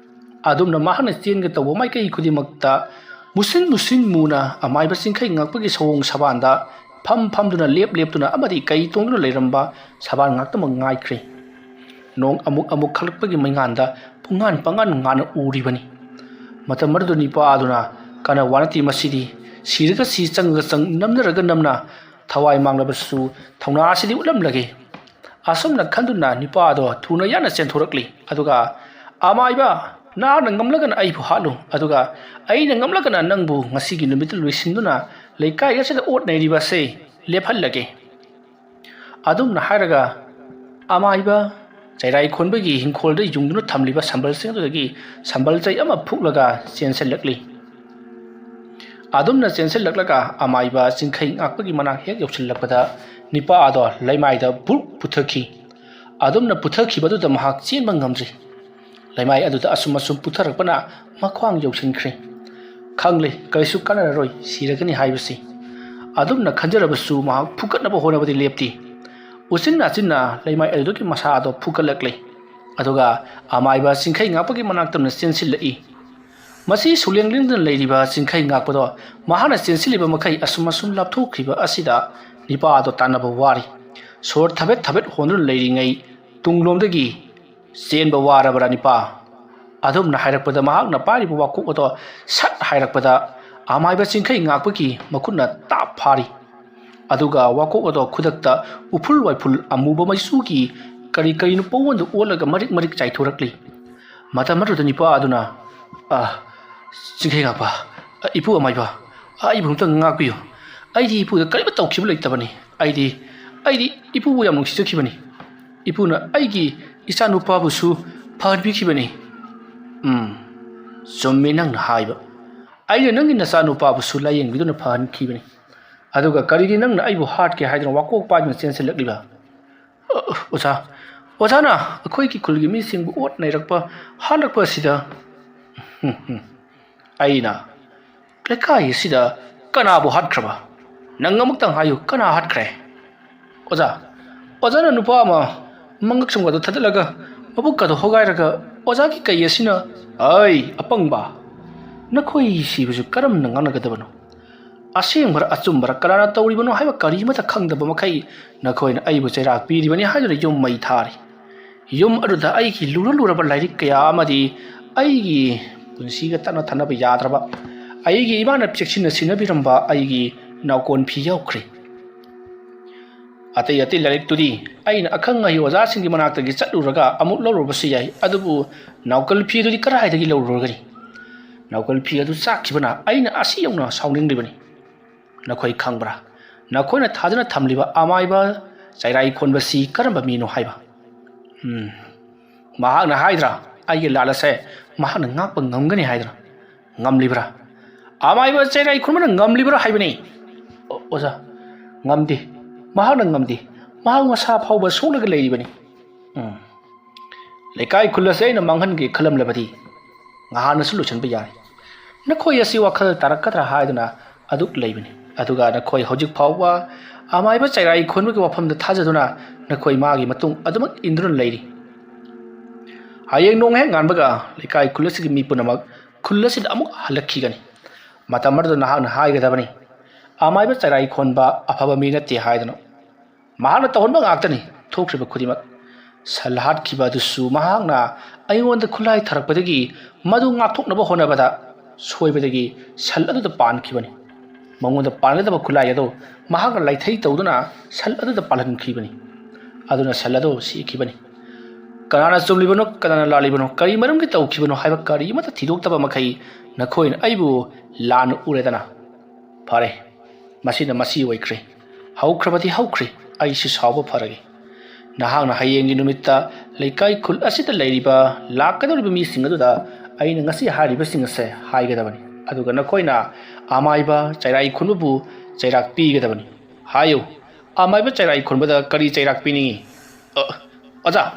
ꯑꯗꯨꯝꯅ ꯃꯍꯥꯛꯅ ꯆꯦꯟꯒꯦ ꯇꯧꯕ ꯃꯥꯏꯀꯩ ꯈꯨꯗꯤꯡꯃꯛꯇ ꯃꯨꯁꯤꯟ ꯃꯨꯁꯤꯟ ꯃꯨꯅ ꯑꯃꯥꯏꯕ ꯆꯤꯡꯈꯩ ꯉꯥꯛꯄꯒꯤ ꯁꯑꯣꯡ ꯁꯕꯥꯟꯗ ꯐꯝ ꯐꯝꯗꯨꯅ, ꯂꯦꯞ ꯂꯦꯞꯇꯨꯅ ꯑꯃꯗꯤ ꯀꯩ ꯇꯣꯡꯗꯨꯅ ꯂꯩꯔꯝꯕ ꯁꯕꯥꯟ ꯉꯥꯛꯇꯃꯛ ꯉꯥꯏꯈ꯭ꯔꯦ꯫ ꯅꯣꯡ ꯑꯃꯨꯛ ꯑꯃꯨꯛ ꯈꯠꯂꯛꯄꯒꯤ ꯃꯩꯉꯥꯟꯗ ꯄꯨꯡꯉꯥꯟ ꯄꯪꯉꯥꯟ ꯉꯥꯟꯅ ꯎꯔꯤꯕꯅꯤ꯫ ꯃꯇꯝ ꯑꯗꯨꯗ ꯅꯤꯄꯥ ꯑꯗꯨꯅ ꯀꯅꯥ ꯋꯥꯅꯠꯇꯦ ꯃꯁꯤꯗꯤ, ꯁꯤꯔꯒ ꯁꯤ, ꯆꯪꯉꯒ ꯆꯪ, ꯅꯝꯅꯔꯒ ꯅꯝꯅ, ꯊꯋꯥꯏ ꯃꯥꯡꯂꯕꯁꯨ ꯊꯧꯅꯥ ꯑꯁꯤꯗꯤ ꯎꯠꯂꯝꯂꯒꯦ꯫ ꯑꯁꯨꯝꯅ ꯈꯟꯗꯨꯅ ꯅꯤꯄꯥ ꯑꯗꯣ ꯊꯨꯅ ꯌꯥꯡꯅ ꯆꯦꯟꯊꯣꯔꯛꯂꯤ꯫ ꯑꯗꯨꯒ "ꯑꯃꯥꯏꯕ, ꯅꯍꯥꯛꯅ ꯉꯝꯂꯒꯅ ꯑꯩꯕꯨ ꯍꯥꯠꯂꯨ, ꯑꯗꯨꯒ ꯑꯩꯅ ꯉꯝꯂꯒꯅ ꯅꯪꯕꯨ ꯉꯁꯤꯒꯤ ꯅꯨꯃꯤꯠꯇ ꯂꯣꯏꯁꯤꯟꯗꯨꯅ ꯂꯩꯀꯥꯏ ꯑꯁꯤꯗ ꯑꯣꯠ ꯅꯩꯔꯤꯕ ꯑꯁꯦ ꯂꯦꯞꯍꯜꯂꯒꯦ"꯫ ꯑꯗꯨꯝꯅ ꯍꯥꯏꯔꯒ ꯑꯃꯥꯏꯕ ꯆꯩꯔꯥꯏ ꯈꯣꯟꯕꯒꯤ ꯍꯤꯡꯈꯣꯜꯗ ꯌꯨꯡꯗꯨꯅ ꯊꯝꯂꯤꯕ ꯁꯝꯕꯜꯁꯤꯡ ꯑꯗꯨꯗꯒꯤ ꯁꯝꯕꯜ ꯆꯩ ꯑꯃ ꯐꯨꯛꯂꯒ ꯆꯦꯟꯁꯤꯜꯂꯛꯂꯤ꯫ ꯑꯗꯨꯝꯅ ꯆꯦꯟꯁꯤꯜꯂꯛꯂꯒ ꯑꯃꯥꯏꯕ ꯆꯤꯡꯈꯩ ꯉꯥꯛꯄꯒꯤ ꯃꯅꯥꯛ ꯍꯦꯛ ꯌꯧꯁꯤꯜꯂꯛꯄꯗ ꯅꯤꯄꯥ ꯑꯗꯣ ꯂꯩꯃꯥꯏꯗ ꯕꯨꯔꯨꯛ ꯄꯨꯊꯈꯤ꯫ ꯑꯗꯨꯝꯅ ꯄꯨꯊꯈꯤꯕꯗꯨꯗ ꯃꯍꯥꯛ ꯆꯦꯟꯕ ꯉꯝꯗ꯭ꯔꯤ꯫ ꯂꯩꯃꯥꯏ ꯑꯗꯨꯗ ꯑꯁꯨꯝ ꯑꯁꯨꯝ ꯄꯨꯊꯔꯛꯄꯅ ꯃꯈ꯭ꯋꯥꯡ ꯌꯧꯁꯤꯟꯈ꯭ꯔꯦ꯫ ꯈꯪꯂꯦ, ꯀꯔꯤꯁꯨ ꯀꯥꯟꯅꯔꯔꯣꯏ, ꯁꯤꯔꯒꯅꯤ ꯍꯥꯏꯕꯁꯤ꯫ ꯑꯗꯨꯝꯅ ꯈꯟꯖꯔꯕꯁꯨ ꯃꯍꯥꯛ ꯐꯨꯒꯠꯅꯕ ꯍꯣꯠꯅꯕꯗꯤ ꯂꯦꯞꯇꯦ꯫ ꯎꯆꯤꯟ ꯅꯥꯆꯤꯟꯅ ꯂꯩꯃꯥꯏ ꯑꯗꯨꯗꯒꯤ ꯃꯁꯥ ꯑꯗꯣ ꯐꯨꯒꯠꯂꯛꯂꯦ꯫ ꯑꯗꯨꯒ ꯑꯃꯥꯏꯕ ꯆꯤꯡꯈꯩ ꯉꯥꯛꯄꯒꯤ ꯃꯅꯥꯛꯇꯝꯅ ꯆꯦꯟꯁꯤꯜꯂꯛꯏ꯫ ꯃꯁꯤ ꯁꯨꯛꯂꯦꯡ ꯂꯦꯡꯗꯅ ꯂꯩꯔꯤꯕ ꯆꯤꯡꯈꯩ ꯉꯥꯛꯄꯗꯣ ꯃꯍꯥꯛꯅ ꯆꯦꯟꯁꯤꯜꯂꯤꯕ ꯃꯈꯩ ꯑꯁꯨꯝ ꯑꯁꯨꯝ ꯂꯥꯞꯊꯣꯛꯈ꯭ꯔꯤꯕ ꯑꯁꯤꯗ ꯅꯤꯄꯥ ꯑꯗꯣ ꯇꯥꯟꯅꯕ ꯋꯥꯔꯤ꯫ ꯁꯣꯔ ꯊꯕꯦꯠ ꯊꯕꯦꯠ ꯍꯣꯟꯗꯨꯅ ꯂꯩꯔꯤꯉꯩ ꯇꯨꯡꯂꯣꯝꯗꯒꯤ "ꯆꯦꯟꯕ ꯋꯥꯔꯕ꯭ꯔꯥ ꯅꯤꯄꯥ?" ꯑꯗꯨꯝꯅ ꯍꯥꯏꯔꯛꯄꯗ ꯃꯍꯥꯛꯅ ꯄꯥꯏꯔꯤꯕ ꯋꯥꯀꯣꯛ ꯑꯗꯣ ꯁꯠ ꯍꯥꯏꯔꯛꯄꯗ ꯑꯃꯥꯏꯕ ꯆꯤꯡꯈꯩ ꯉꯥꯛꯄꯒꯤ ꯃꯈꯨꯠꯅ ꯇꯥꯞ ꯐꯥꯔꯤ꯫ ꯑꯗꯨꯒ ꯋꯥꯀꯣꯛ ꯑꯗꯣ ꯈꯨꯗꯛꯇ ꯎꯐꯨꯜ ꯋꯥꯏꯐꯨꯜ ꯑꯃꯨꯕ ꯃꯆꯨꯒꯤ ꯀꯔꯤ ꯀꯔꯤꯅꯣ ꯄꯪꯑꯣꯟꯗ ꯑꯣꯜꯂꯒ ꯃꯔꯤꯛ ꯃꯔꯤꯛ ꯆꯥꯏꯊꯣꯔꯛꯂꯤ꯫ ꯃꯇꯝ ꯑꯗꯨꯗ ꯅꯨꯄꯥ ꯑꯗꯨꯅ, "ꯑ, ꯆꯤꯡꯈꯩ ꯉꯥꯛꯄ, ꯑ, ꯏꯄꯨ ꯑꯃꯥꯏꯕ, ꯑ, ꯑꯩꯕꯨ ꯑꯝꯇ ꯉꯥꯛꯄꯤꯌꯨ꯫ ꯑꯩꯗꯤ ꯏꯄꯨꯗ ꯀꯔꯤꯝꯇ ꯇꯧꯈꯤꯕ ꯂꯩꯇꯕꯅꯤ꯫ ꯑꯩꯗꯤ, ꯑꯩꯗꯤ ꯏꯄꯨꯕꯨ ꯌꯥꯝ ꯅꯨꯡꯁꯤꯖꯈꯤꯕꯅꯤ꯫ ꯏꯄꯨꯅ ꯑꯩꯒꯤ ꯏꯆꯥꯅꯨꯄꯥꯕꯨꯁꯨ ꯐꯍꯟꯕꯤꯈꯤꯕꯅꯤ꯫" "ꯎꯝ, ꯆꯨꯝꯃꯤ ꯅꯪꯅ ꯍꯥꯏꯕ꯫ ꯑꯩꯅ ꯅꯪꯒꯤ ꯅꯆꯥꯅꯨꯄꯥꯕꯨꯁꯨ ꯂꯥꯌꯦꯡꯕꯤꯗꯨꯅ ꯐꯍꯟꯈꯤꯕꯅꯤ꯫ ꯑꯗꯨꯒ ꯀꯔꯤꯒꯤ ꯅꯪꯅ ꯑꯩꯕꯨ ꯍꯥꯠꯀꯦ ꯍꯥꯏꯗꯨꯅ ꯋꯥꯀꯣꯛ ꯄꯥꯏꯗꯨꯅ ꯆꯦꯟꯁꯤꯜꯂꯛꯂꯤꯕ?" "ꯑ, ꯑꯣꯖꯥ, ꯑꯣꯖꯥꯅ ꯑꯩꯈꯣꯏꯒꯤ ꯈꯨꯜꯒꯤ ꯃꯤꯁꯤꯡꯕꯨ ꯑꯣꯠ ꯅꯩꯔꯛꯄ, ꯍꯥꯠꯂꯛꯄ ꯑꯁꯤꯗ ꯑꯩꯅ ꯂꯩꯀꯥꯏ ꯑꯁꯤꯗ ꯀꯅꯥꯕꯨ ꯍꯥꯠꯈ꯭ꯔꯕ? ꯅꯪ ꯑꯃꯨꯛꯇꯪ ꯍꯥꯏꯌꯨ, ꯀꯅꯥ ꯍꯥꯠꯈ꯭ꯔꯦ?" "ꯑꯣꯖꯥ, ꯑꯣꯖꯥꯅ ꯅꯨꯄꯥ ꯑꯃ ꯃꯉꯛ ꯁꯝꯒꯗꯣ ꯊꯥꯗꯠꯂꯒ ꯃꯕꯨꯛꯀꯗꯣ ꯍꯣꯒꯥꯏꯔꯒ ꯑꯣꯖꯥꯒꯤ ꯀꯩ ꯑꯁꯤꯅ," "ꯑꯩ ꯑꯄꯪꯕ, ꯅꯈꯣꯏ ꯁꯤꯕꯁꯨ ꯀꯔꯝꯅ ꯉꯥꯡꯅꯒꯗꯕꯅꯣ? ꯑꯁꯦꯡꯕꯔ ꯑꯆꯨꯝꯕꯔ ꯀꯅꯥꯅ ꯇꯧꯔꯤꯕꯅꯣ ꯍꯥꯏꯕ ꯀꯔꯤ ꯑꯃꯠꯇ ꯈꯪꯗꯕ ꯃꯈꯩ ꯅꯈꯣꯏꯅ ꯑꯩꯕꯨ ꯆꯩꯔꯥꯛ ꯄꯤꯔꯤꯕꯅꯤ ꯍꯥꯏꯗꯨꯅ ꯌꯨꯝ ꯃꯩ ꯊꯥꯔꯤ꯫ ꯌꯨꯝ ꯑꯗꯨꯗ ꯑꯩꯒꯤ ꯂꯨꯔ ꯂꯨꯔꯕ ꯂꯥꯏꯔꯤꯛ ꯀꯌꯥ ꯑꯃꯗꯤ ꯑꯩꯒꯤ ꯄꯨꯟꯁꯤꯒ ꯇꯠꯅ ꯊꯥꯅꯕ ꯌꯥꯗ꯭ꯔꯕ ꯑꯩꯒꯤ ꯏꯃꯥꯅ ꯆꯦꯛꯁꯤꯟꯅ ꯁꯤꯟꯅꯕꯤꯔꯝꯕ ꯑꯩꯒꯤ ꯅꯥꯎꯀꯣꯟ ꯐꯤ ꯌꯥꯎꯈ꯭ꯔꯦ꯫ ꯑꯇꯩ ꯑꯇꯩ ꯂꯥꯏꯔꯤꯛꯇꯨꯗꯤ ꯑꯩꯅ ꯑꯈꯪ ꯑꯍꯩ ꯑꯣꯖꯥꯁꯤꯡꯒꯤ ꯃꯅꯥꯛꯇꯒꯤ ꯆꯠꯂꯨꯔꯒ ꯑꯃꯨꯛ ꯂꯧꯔꯨꯕꯁꯨ ꯌꯥꯏ, ꯑꯗꯨꯕꯨ ꯅꯥꯎꯀꯜ ꯐꯤ ꯑꯗꯨꯗꯤ ꯀꯗꯥꯏꯗꯒꯤ ꯂꯧꯔꯨꯔꯒꯅꯤ? ꯅꯥꯎꯀꯜ ꯐꯤ ꯑꯗꯨ ꯆꯥꯛꯈꯤꯕꯅ ꯑꯩꯅ ꯑꯁꯤ ꯌꯧꯅ ꯁꯥꯎꯅꯤꯡꯂꯤꯕꯅꯤ꯫ ꯅꯈꯣꯏ ꯈꯪꯕ꯭ꯔꯥ? ꯅꯈꯣꯏꯅ ꯊꯥꯖꯅ ꯊꯝꯂꯤꯕ ꯑꯃꯥꯏꯕ ꯆꯩꯔꯥꯏ ꯈꯣꯟꯕꯁꯤ ꯀꯔꯝꯕ ꯃꯤꯅꯣ ꯍꯥꯏꯕ?" "ꯎꯝ, ꯃꯍꯥꯛꯅ ꯍꯥꯏꯗ꯭ꯔꯥ, ꯑꯩꯒꯤ ꯂꯥꯜ ꯑꯁꯦ ꯃꯍꯥꯛꯅ ꯉꯥꯛꯄ ꯉꯝꯒꯅꯤ ꯍꯥꯏꯗꯅ? ꯉꯝꯂꯤꯕ꯭ꯔꯥ? ꯑꯃꯥꯏꯕ ꯆꯩꯔꯥꯏ ꯈꯣꯟꯕꯅ ꯉꯝꯂꯤꯕ꯭ꯔꯥ ꯍꯥꯏꯕꯅꯤ?" "ꯑꯣ-, ꯑꯣꯖꯥ, ꯉꯝꯗꯦ꯫ ꯃꯍꯥꯛꯅ ꯉꯝꯗꯦ꯫ ꯃꯍꯥꯛ ꯃꯁꯥ ꯐꯥꯎꯕ ꯁꯣꯛꯂꯒ ꯂꯩꯔꯤꯕꯅꯤ꯫" "ꯎꯝ, ꯂꯩꯀꯥꯏ ꯈꯨꯜ ꯑꯁꯦ ꯑꯩꯅ ꯃꯥꯡꯍꯟꯒꯦ ꯈꯜꯂꯝꯂꯕꯗꯤ ꯉꯍꯥꯟꯅꯁꯨ ꯂꯣꯏꯁꯤꯟꯕ ꯌꯥꯔꯦ꯫ ꯅꯈꯣꯏ ꯑꯁꯤ ꯋꯥꯈꯜ ꯇꯥꯔꯛꯀꯗ꯭ꯔꯥ ꯍꯥꯏꯗꯨꯅ ꯑꯗꯨꯛ ꯂꯩꯕꯅꯤ꯫ ꯑꯗꯨꯒ ꯅꯈꯣꯏ ꯍꯧꯖꯤꯛ ꯐꯥꯎꯕ ꯑꯃꯥꯏꯕ ꯆꯩꯔꯥꯏ ꯈꯣꯟꯕꯒꯤ ꯋꯥꯐꯝꯗ ꯊꯥꯖꯗꯨꯅ ꯅꯈꯣꯏ ꯃꯥꯒꯤ ꯃꯇꯨꯡ ꯑꯗꯨꯃꯛ ꯏꯟꯗꯨꯅ ꯂꯩꯔꯤ꯫ ꯍꯌꯦꯡ ꯅꯣꯡ ꯍꯦꯛ ꯉꯥꯟꯕꯒ ꯂꯩꯀꯥꯏ ꯈꯨꯜ ꯑꯁꯤꯒꯤ ꯃꯤ ꯄꯨꯝꯅꯃꯛ ꯈꯨꯜ ꯑꯁꯤꯗ ꯑꯃꯨꯛ ꯍꯜꯂꯛꯈꯤꯒꯅꯤ꯫ ꯃꯇꯝ ꯑꯗꯨꯗ ꯅꯍꯥꯛꯅ ꯍꯥꯏꯒꯗꯕꯅꯤ, ꯑꯃꯥꯏꯕ ꯆꯩꯔꯥꯏ ꯈꯣꯟꯕ ꯑꯐꯕ ꯃꯤ ꯅꯠꯇꯦ ꯍꯥꯏꯗꯨꯅ꯫ ꯃꯍꯥꯛꯅ ꯇꯧꯍꯟꯕ ꯉꯥꯛꯇꯅꯤ ꯊꯣꯛꯈ꯭ꯔꯤꯕ ꯈꯨꯗꯤꯡꯃꯛ꯫ ꯁꯟ ꯍꯥꯠꯈꯤꯕ ꯑꯗꯨꯁꯨ ꯃꯍꯥꯛꯅ ꯑꯩꯉꯣꯟꯗ ꯈꯨꯠꯂꯥꯏ ꯊꯥꯔꯛꯄꯗꯒꯤ ꯃꯗꯨ ꯉꯥꯛꯊꯣꯛꯅꯕ ꯍꯣꯠꯅꯕꯗ ꯁꯣꯏꯕꯗꯒꯤ ꯁꯟ ꯑꯗꯨꯗ ꯄꯥꯟꯈꯤꯕꯅꯤ꯫ ꯃꯉꯣꯟꯗ ꯄꯥꯟꯒꯗꯕ ꯈꯨꯠꯂꯥꯏ ꯑꯗꯨ ꯃꯍꯥꯛꯅ ꯂꯥꯏꯊꯩ ꯇꯧꯗꯨꯅ ꯁꯟ ꯑꯗꯨꯗ ꯄꯥꯜꯍꯟꯈꯤꯕꯅꯤ꯫ ꯑꯗꯨꯅ ꯁꯟ ꯑꯗꯨ ꯁꯤꯈꯤꯕꯅꯤ꯫ ꯀꯅꯥꯅ ꯆꯨꯝꯂꯤꯕꯅꯣ, ꯀꯅꯥꯅ ꯂꯥꯜꯂꯤꯕꯅꯣ, ꯀꯔꯤ ꯃꯔꯝꯒꯤ ꯇꯧꯈꯤꯕꯅꯣ ꯍꯥꯏꯕ ꯀꯔꯤ ꯑꯃꯠꯇ ꯊꯤꯗꯣꯛꯇꯕ ꯃꯈꯩ ꯅꯈꯣꯏꯅ ꯑꯩꯕꯨ ꯂꯥꯟꯅ ꯎꯔꯦꯗꯅ꯫ ꯐꯔꯦ, ꯃꯁꯤꯅ ꯃꯁꯤ ꯑꯣꯏꯈ꯭ꯔꯦ꯫ ꯍꯧꯈ꯭ꯔꯕꯗꯤ ꯍꯧꯈ꯭ꯔꯦ, ꯑꯩꯁꯨ ꯁꯥꯎꯕ ꯐꯔꯒꯦ꯫ ꯅꯍꯥꯛꯅ ꯍꯌꯦꯡꯒꯤ ꯅꯨꯃꯤꯠꯇ ꯂꯩꯀꯥꯏ ꯈꯨꯜ ꯑꯁꯤꯗ ꯂꯩꯔꯤꯕ ꯂꯥꯛꯀꯗꯧꯔꯤꯕ ꯃꯤꯁꯤꯡ ꯑꯗꯨꯗ ꯑꯩꯅ ꯉꯁꯤ ꯍꯥꯏꯔꯤꯕꯁꯤꯡ ꯑꯁꯦ ꯍꯥꯏꯒꯗꯕꯅꯤ꯫ ꯑꯗꯨꯒ ꯅꯈꯣꯏꯅ ꯑꯃꯥꯏꯕ ꯆꯩꯔꯥꯏ ꯈꯨꯟꯕꯕꯨ ꯆꯩꯔꯥꯛ ꯄꯤꯒꯗꯕꯅꯤ꯫ ꯍꯥꯏꯌꯨ, ꯑꯃꯥꯏꯕ ꯆꯩꯔꯥꯏ ꯈꯨꯟꯕꯗ ꯀꯔꯤ ꯆꯩꯔꯥꯛ ꯄꯤꯅꯤꯡꯏ? ꯑ, ꯑꯣꯖꯥ,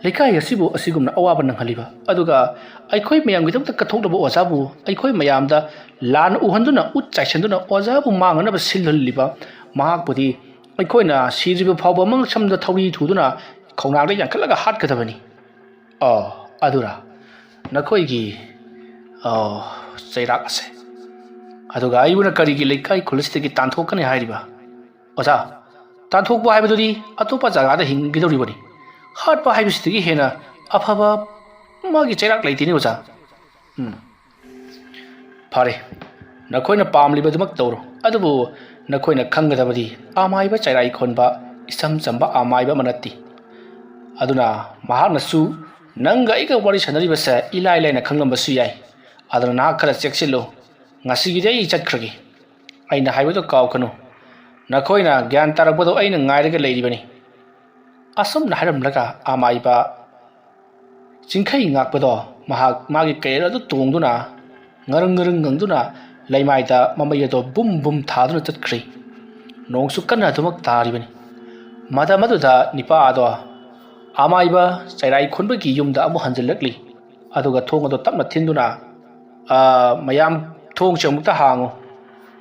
ꯂꯩꯀꯥꯏ ꯑꯁꯤꯕꯨ ꯑꯁꯤꯒꯨꯝꯅ ꯑꯋꯥꯕ ꯅꯪꯍꯜꯂꯤꯕ, ꯑꯗꯨꯒ ꯑꯩꯈꯣꯏ ꯃꯌꯥꯝꯒꯤꯗꯃꯛꯇ ꯀꯠꯊꯣꯛꯂꯕ ꯑꯣꯖꯥꯕꯨ ꯑꯩꯈꯣꯏ ꯃꯌꯥꯝꯗ ꯂꯥꯟ ꯎꯍꯟꯗꯨꯅ, ꯎꯠ ꯆꯥꯏꯁꯟꯗꯨꯅ ꯑꯣꯖꯥꯕꯨ ꯃꯥꯡꯅꯅꯕ ꯁꯤꯜꯍꯜꯂꯤꯕ ꯃꯍꯥꯛꯄꯨꯗꯤ ꯑꯩꯈꯣꯏꯅ ꯁꯤꯗ꯭ꯔꯤꯕ ꯐꯥꯎꯕ ꯃꯉꯛꯁꯝꯗ ꯊꯧꯔꯤ ꯊꯨꯗꯨꯅ ꯈꯧꯅꯥꯡꯗ ꯌꯥꯟꯈꯠꯂꯒ ꯍꯥꯠꯀꯗꯕꯅꯤ꯫ ꯑꯣ, ꯑꯗꯨꯔꯥ ꯅꯈꯣꯏꯒꯤ, ꯑꯣ, ꯆꯩꯔꯥꯛ ꯑꯁꯦ? ꯑꯗꯨꯒ ꯑꯩꯕꯨꯅ ꯀꯔꯤꯒꯤ ꯂꯩꯀꯥꯏ ꯈꯨꯜ ꯑꯁꯤꯗꯒꯤ ꯇꯥꯟꯊꯣꯛꯀꯅꯤ ꯍꯥꯏꯔꯤꯕ? ꯑꯣꯖꯥ, ꯇꯥꯟꯊꯣꯛꯄ ꯍꯥꯏꯕꯗꯨꯗꯤ ꯑꯇꯣꯞꯄ ꯖꯒꯥꯗ ꯍꯤꯡꯒꯗꯧꯔꯤꯕꯅꯤ꯫ ꯍꯥꯠꯄ ꯍꯥꯏꯕꯁꯤꯗꯒꯤ ꯍꯦꯟꯅ ꯑꯐꯕ ꯃꯥꯒꯤ ꯆꯩꯔꯥꯛ ꯂꯩꯇꯦꯅꯦ, ꯑꯣꯖꯥ꯫ ꯎꯝ꯫ ꯐꯔꯦ, ꯅꯈꯣꯏꯅ ꯄꯥꯝꯂꯤꯕꯗꯨꯃꯛ ꯇꯧꯔꯣ꯫ ꯑꯗꯨꯕꯨ ꯅꯈꯣꯏꯅ ꯈꯪꯒꯗꯕꯗꯤ, ꯑꯃꯥꯏꯕ ꯆꯩꯔꯥꯏ ꯈꯣꯟꯕ ꯏꯆꯝ ꯆꯝꯕ ꯑꯃꯥꯏꯕ ꯑꯃ ꯅꯠꯇꯦ꯫ ꯑꯗꯨꯅ ꯃꯍꯥꯛꯅꯁꯨ ꯅꯪꯒ ꯑꯩꯒ ꯋꯥꯔꯤ ꯁꯥꯟꯅꯔꯤꯕꯁꯦ ꯏꯂꯥꯏ ꯂꯥꯏꯅ ꯈꯪꯂꯝꯕꯁꯨ ꯌꯥꯏ꯫ ꯑꯗꯨꯅ ꯅꯍꯥꯛ ꯈꯔ ꯆꯦꯛꯁꯤꯜꯂꯨ꯫ ꯉꯁꯤꯒꯤꯗꯤ ꯑꯩ ꯆꯠꯈ꯭ꯔꯒꯦ꯫ ꯑꯩꯅ ꯍꯥꯏꯕꯗꯨ ꯀꯥꯎꯒꯅꯨ꯫ ꯅꯈꯣꯏꯅ ꯒ꯭ꯌꯥꯟ ꯇꯥꯔꯛꯄꯗꯨ ꯑꯩꯅ ꯉꯥꯏꯔꯒ ꯂꯩꯔꯤꯕꯅꯤ꯫ ꯑꯁꯨꯝꯅ ꯍꯥꯏꯔꯝꯂꯒ ꯑꯃꯥꯏꯕ ꯆꯤꯡꯈꯩ ꯉꯥꯛꯄꯗꯣ ꯃꯍꯥꯛ ꯃꯥꯒꯤ ꯀꯌꯦꯜ ꯑꯗꯨ ꯇꯣꯡꯗꯨꯅ ꯉꯔꯪ ꯉꯔꯪ ꯉꯪꯗꯨꯅ ꯂꯩꯃꯥꯏꯗ ꯃꯃꯩ ꯑꯗꯣ ꯕꯨꯝ ꯕꯨꯝ ꯊꯥꯗꯨꯅ ꯆꯠꯈ꯭ꯔꯤ꯫ ꯅꯣꯡꯁꯨ ꯀꯟꯅ ꯑꯗꯨꯃꯛ ꯇꯥꯔꯤꯕꯅꯤ꯫ ꯃꯇꯝ ꯑꯗꯨꯗ ꯅꯤꯄꯥ ꯑꯗꯣ ꯑꯃꯥꯏꯕ ꯆꯩꯔꯥꯏ ꯈꯨꯟꯕꯒꯤ ꯌꯨꯝꯗ ꯑꯃꯨꯛ ꯍꯟꯖꯤꯜꯂꯛꯂꯤ꯫ ꯑꯗꯨꯒ ꯊꯣꯡ ꯑꯗꯨ ꯇꯞꯅ ꯊꯤꯟꯗꯨꯅ, "ꯑ, ꯃꯌꯥꯝ, ꯊꯣꯡꯁꯦ ꯑꯃꯨꯛꯇ ꯍꯥꯡꯉꯨ꯫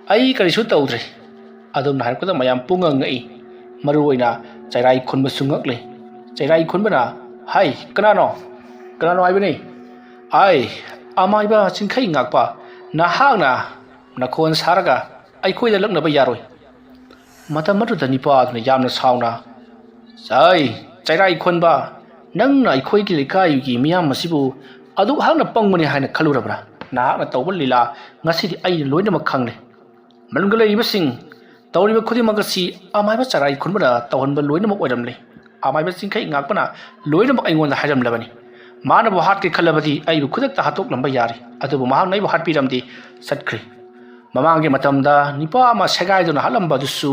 ꯑꯩ ꯀꯔꯤꯁꯨ ꯇꯧꯗ꯭ꯔꯤ"꯫ ꯑꯗꯨꯝꯅ ꯍꯥꯏꯔꯛꯄꯗ ꯃꯌꯥꯝ ꯄꯨꯡꯉꯛ ꯉꯛꯏ꯫ ꯃꯔꯨ ꯑꯣꯏꯅ ꯆꯩꯔꯥꯏ ꯈꯨꯟꯕꯁꯨ ꯉꯛꯂꯤ꯫ ꯆꯩꯔꯥꯏ ꯈꯨꯟꯕꯅ, "ꯍꯥꯏ, ꯀꯅꯥꯅꯣ? ꯀꯅꯥꯅꯣ ꯍꯥꯏꯕꯅꯤ?" "ꯑꯥꯏ, ꯑꯃꯥꯏꯕ ꯆꯤꯡꯈꯩ ꯉꯥꯛꯄ, ꯅꯍꯥꯛꯅ ꯅꯈꯣꯟ ꯁꯥꯔꯒ ꯑꯩꯈꯣꯏꯗ ꯂꯛꯅꯕ ꯌꯥꯔꯣꯏ"꯫ ꯃꯇꯝ ꯑꯗꯨꯗ ꯅꯤꯄꯥ ꯑꯗꯨꯅ ꯌꯥꯝꯅ ꯁꯥꯎꯅ, "ꯆꯥꯏ, "ꯆꯩꯔꯥꯏ ꯈꯣꯟꯕ, ꯅꯪꯅ ꯑꯩꯈꯣꯏꯒꯤ ꯂꯩꯀꯥꯏꯒꯤ ꯃꯤꯌꯥꯝ ꯑꯁꯤꯕꯨ ꯑꯗꯨꯛ ꯍꯥꯛꯅ ꯄꯪꯕꯅꯤ ꯍꯥꯏꯅ ꯈꯜꯂꯨꯔꯕ꯭ꯔꯥ? ꯅꯍꯥꯛꯅ ꯇꯧꯕ ꯂꯤꯂꯥ ꯉꯁꯤꯗꯤ ꯑꯩꯅ ꯂꯣꯏꯅꯃꯛ ꯈꯪꯂꯦ꯫ ꯃꯅꯨꯡꯗ ꯂꯩꯔꯤꯕꯁꯤꯡ, ꯇꯧꯔꯤꯕ ꯈꯨꯗꯤꯡꯃꯛ ꯑꯁꯤ ꯑꯃꯥꯏꯕ ꯆꯩꯔꯥꯏ ꯈꯣꯟꯕꯅ ꯇꯧꯍꯟꯕ ꯂꯣꯏꯅꯃꯛ ꯑꯣꯏꯔꯝꯂꯦ꯫ ꯑꯃꯥꯏꯕ ꯆꯤꯡꯈꯩ ꯉꯥꯛꯄꯅ ꯂꯣꯏꯅꯃꯛ ꯑꯩꯉꯣꯟꯗ ꯍꯥꯏꯔꯝꯂꯕꯅꯤ꯫ ꯃꯥꯅꯕꯨ ꯍꯥꯠꯀꯦ ꯈꯜꯂꯕꯗꯤ ꯑꯩꯕꯨ ꯈꯨꯗꯛꯇ ꯍꯥꯠꯇꯣꯛꯂꯝꯕ ꯌꯥꯔꯤ, ꯑꯗꯨꯕꯨ ꯃꯍꯥꯛꯅ ꯑꯩꯕꯨ ꯍꯥꯠꯄꯤꯔꯝꯗꯦ, ꯆꯠꯈ꯭ꯔꯦ꯫ ꯃꯃꯥꯡꯒꯤ ꯃꯇꯝꯗ ꯅꯤꯄꯥ ꯑꯃ ꯁꯦꯒꯥꯏꯗꯨꯅ ꯍꯥꯠꯂꯝꯕ ꯑꯗꯨꯁꯨ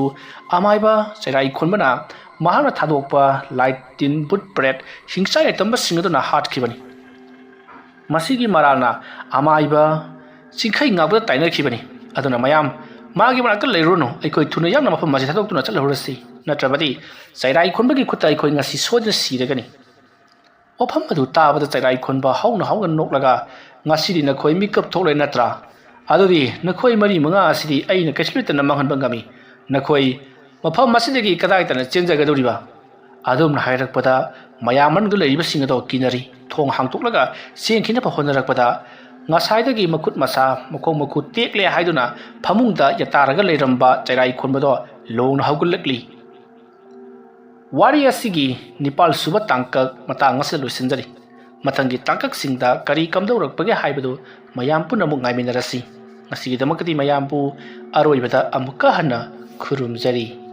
ꯑꯃꯥꯏꯕ ꯆꯩꯔꯥꯏ ꯈꯣꯟꯕꯅ ꯃꯍꯥꯛꯅ ꯊꯥꯗꯣꯛꯄ ꯂꯥꯏ ꯇꯤꯟ, ꯕꯨꯠ ꯄ꯭ꯔꯦꯠ, ꯍꯤꯡꯆꯥꯏ ꯑꯇꯝꯕꯁꯤꯡ ꯑꯗꯨꯅ ꯍꯥꯠꯈꯤꯕꯅꯤ꯫ ꯃꯁꯤꯒꯤ ꯃꯔꯥꯜꯅ ꯑꯃꯥꯏꯕ ꯆꯤꯡꯈꯩ ꯉꯥꯛꯄꯗ ꯇꯥꯏꯅꯈꯤꯕꯅꯤ꯫ ꯑꯗꯨꯅ ꯃꯌꯥꯝ ꯃꯥꯒꯤ ꯃꯅꯥꯛꯇ ꯂꯩꯔꯨꯔꯅꯨ, ꯑꯩꯈꯣꯏ ꯊꯨꯅ ꯌꯥꯡꯅ ꯃꯐꯝ ꯑꯁꯤ ꯊꯥꯗꯣꯛꯇꯨꯅ ꯆꯠꯂꯍꯧꯔꯁꯤ, ꯅꯠꯇ꯭ꯔꯕꯗꯤ ꯆꯩꯔꯥꯏ ꯈꯣꯟꯕꯒꯤ ꯈꯨꯠꯇ ꯑꯩꯈꯣꯏ ꯉꯁꯤ ꯁꯣꯏꯗꯅ ꯁꯤꯔꯒꯅꯤ"꯫ ꯋꯥꯐꯝ ꯑꯗꯨ ꯇꯥꯕꯗ ꯆꯩꯔꯥꯏ ꯈꯣꯟꯕ ꯍꯧꯅ ꯍꯧꯅ ꯅꯣꯛꯂꯒ, "ꯉꯁꯤꯗꯤ ꯅꯈꯣꯏ ꯃꯤꯀꯞ ꯊꯣꯛꯂꯦ ꯅꯠꯇ꯭ꯔꯥ? ꯑꯗꯨꯗꯤ ꯅꯈꯣꯏ ꯃꯔꯤ ꯃꯉꯥ ꯑꯁꯤꯗꯤ ꯑꯩꯅ ꯀꯩꯁꯨ ꯂꯩꯇꯅ ꯃꯥꯡꯍꯟꯕ ꯉꯝꯃꯤ꯫ ꯅꯈꯣꯏ ꯃꯐꯝ ꯑꯁꯤꯗꯒꯤ ꯀꯗꯥꯏꯗꯅ ꯆꯦꯟꯖꯒꯗꯧꯔꯤꯕ?" ꯑꯗꯨꯝꯅ ꯍꯥꯏꯔꯛꯄꯗ ꯃꯌꯥꯝ ꯃꯅꯨꯡꯗ ꯂꯩꯔꯤꯕꯁꯤꯡ ꯑꯗꯣ ꯀꯤꯅꯔꯤ꯫ ꯊꯣꯡ ꯍꯥꯡꯗꯣꯛꯂꯒ ꯆꯦꯟꯈꯤꯅꯕ ꯍꯣꯠꯅꯔꯛꯄꯗ ꯉꯁꯥꯏꯗꯒꯤ ꯃꯈꯨꯠ ꯃꯁꯥ, ꯃꯈꯣꯡ ꯃꯈꯨꯠ ꯇꯦꯛꯂꯦ ꯍꯥꯏꯗꯨꯅ ꯐꯃꯨꯡꯗ ꯌꯥꯇꯥꯔꯒ ꯂꯩꯔꯝꯕ ꯆꯩꯔꯥꯏ ꯈꯣꯟꯕꯗꯣ ꯂꯣꯡꯅ ꯍꯧꯒꯠꯂꯛꯂꯤ꯫ ꯋꯥꯔꯤ ꯑꯁꯤꯒꯤ ꯅꯤꯄꯥꯜ ꯁꯨꯕ ꯇꯥꯡꯀꯛ ꯃꯇꯥꯡ ꯑꯁꯤꯗ ꯂꯣꯏꯁꯤꯟꯖꯔꯤ꯫ ꯃꯊꯪꯒꯤ ꯇꯥꯡꯀꯛꯁꯤꯡꯗ ꯀꯔꯤ ꯀꯝꯗꯧꯔꯛꯄꯒꯦ ꯍꯥꯏꯕꯗꯨ ꯃꯌꯥꯝ ꯄꯨꯝꯅꯃꯛ ꯉꯥꯏꯃꯤꯟꯅꯔꯁꯤ꯫ ꯉꯁꯤꯒꯤꯗꯃꯛꯇꯗꯤ ꯃꯌꯥꯝꯕꯨ ꯑꯔꯣꯏꯕꯗ ꯑꯃꯨꯛꯀ ꯍꯟꯅ ꯈꯨꯔꯨꯝꯖꯔꯤ꯫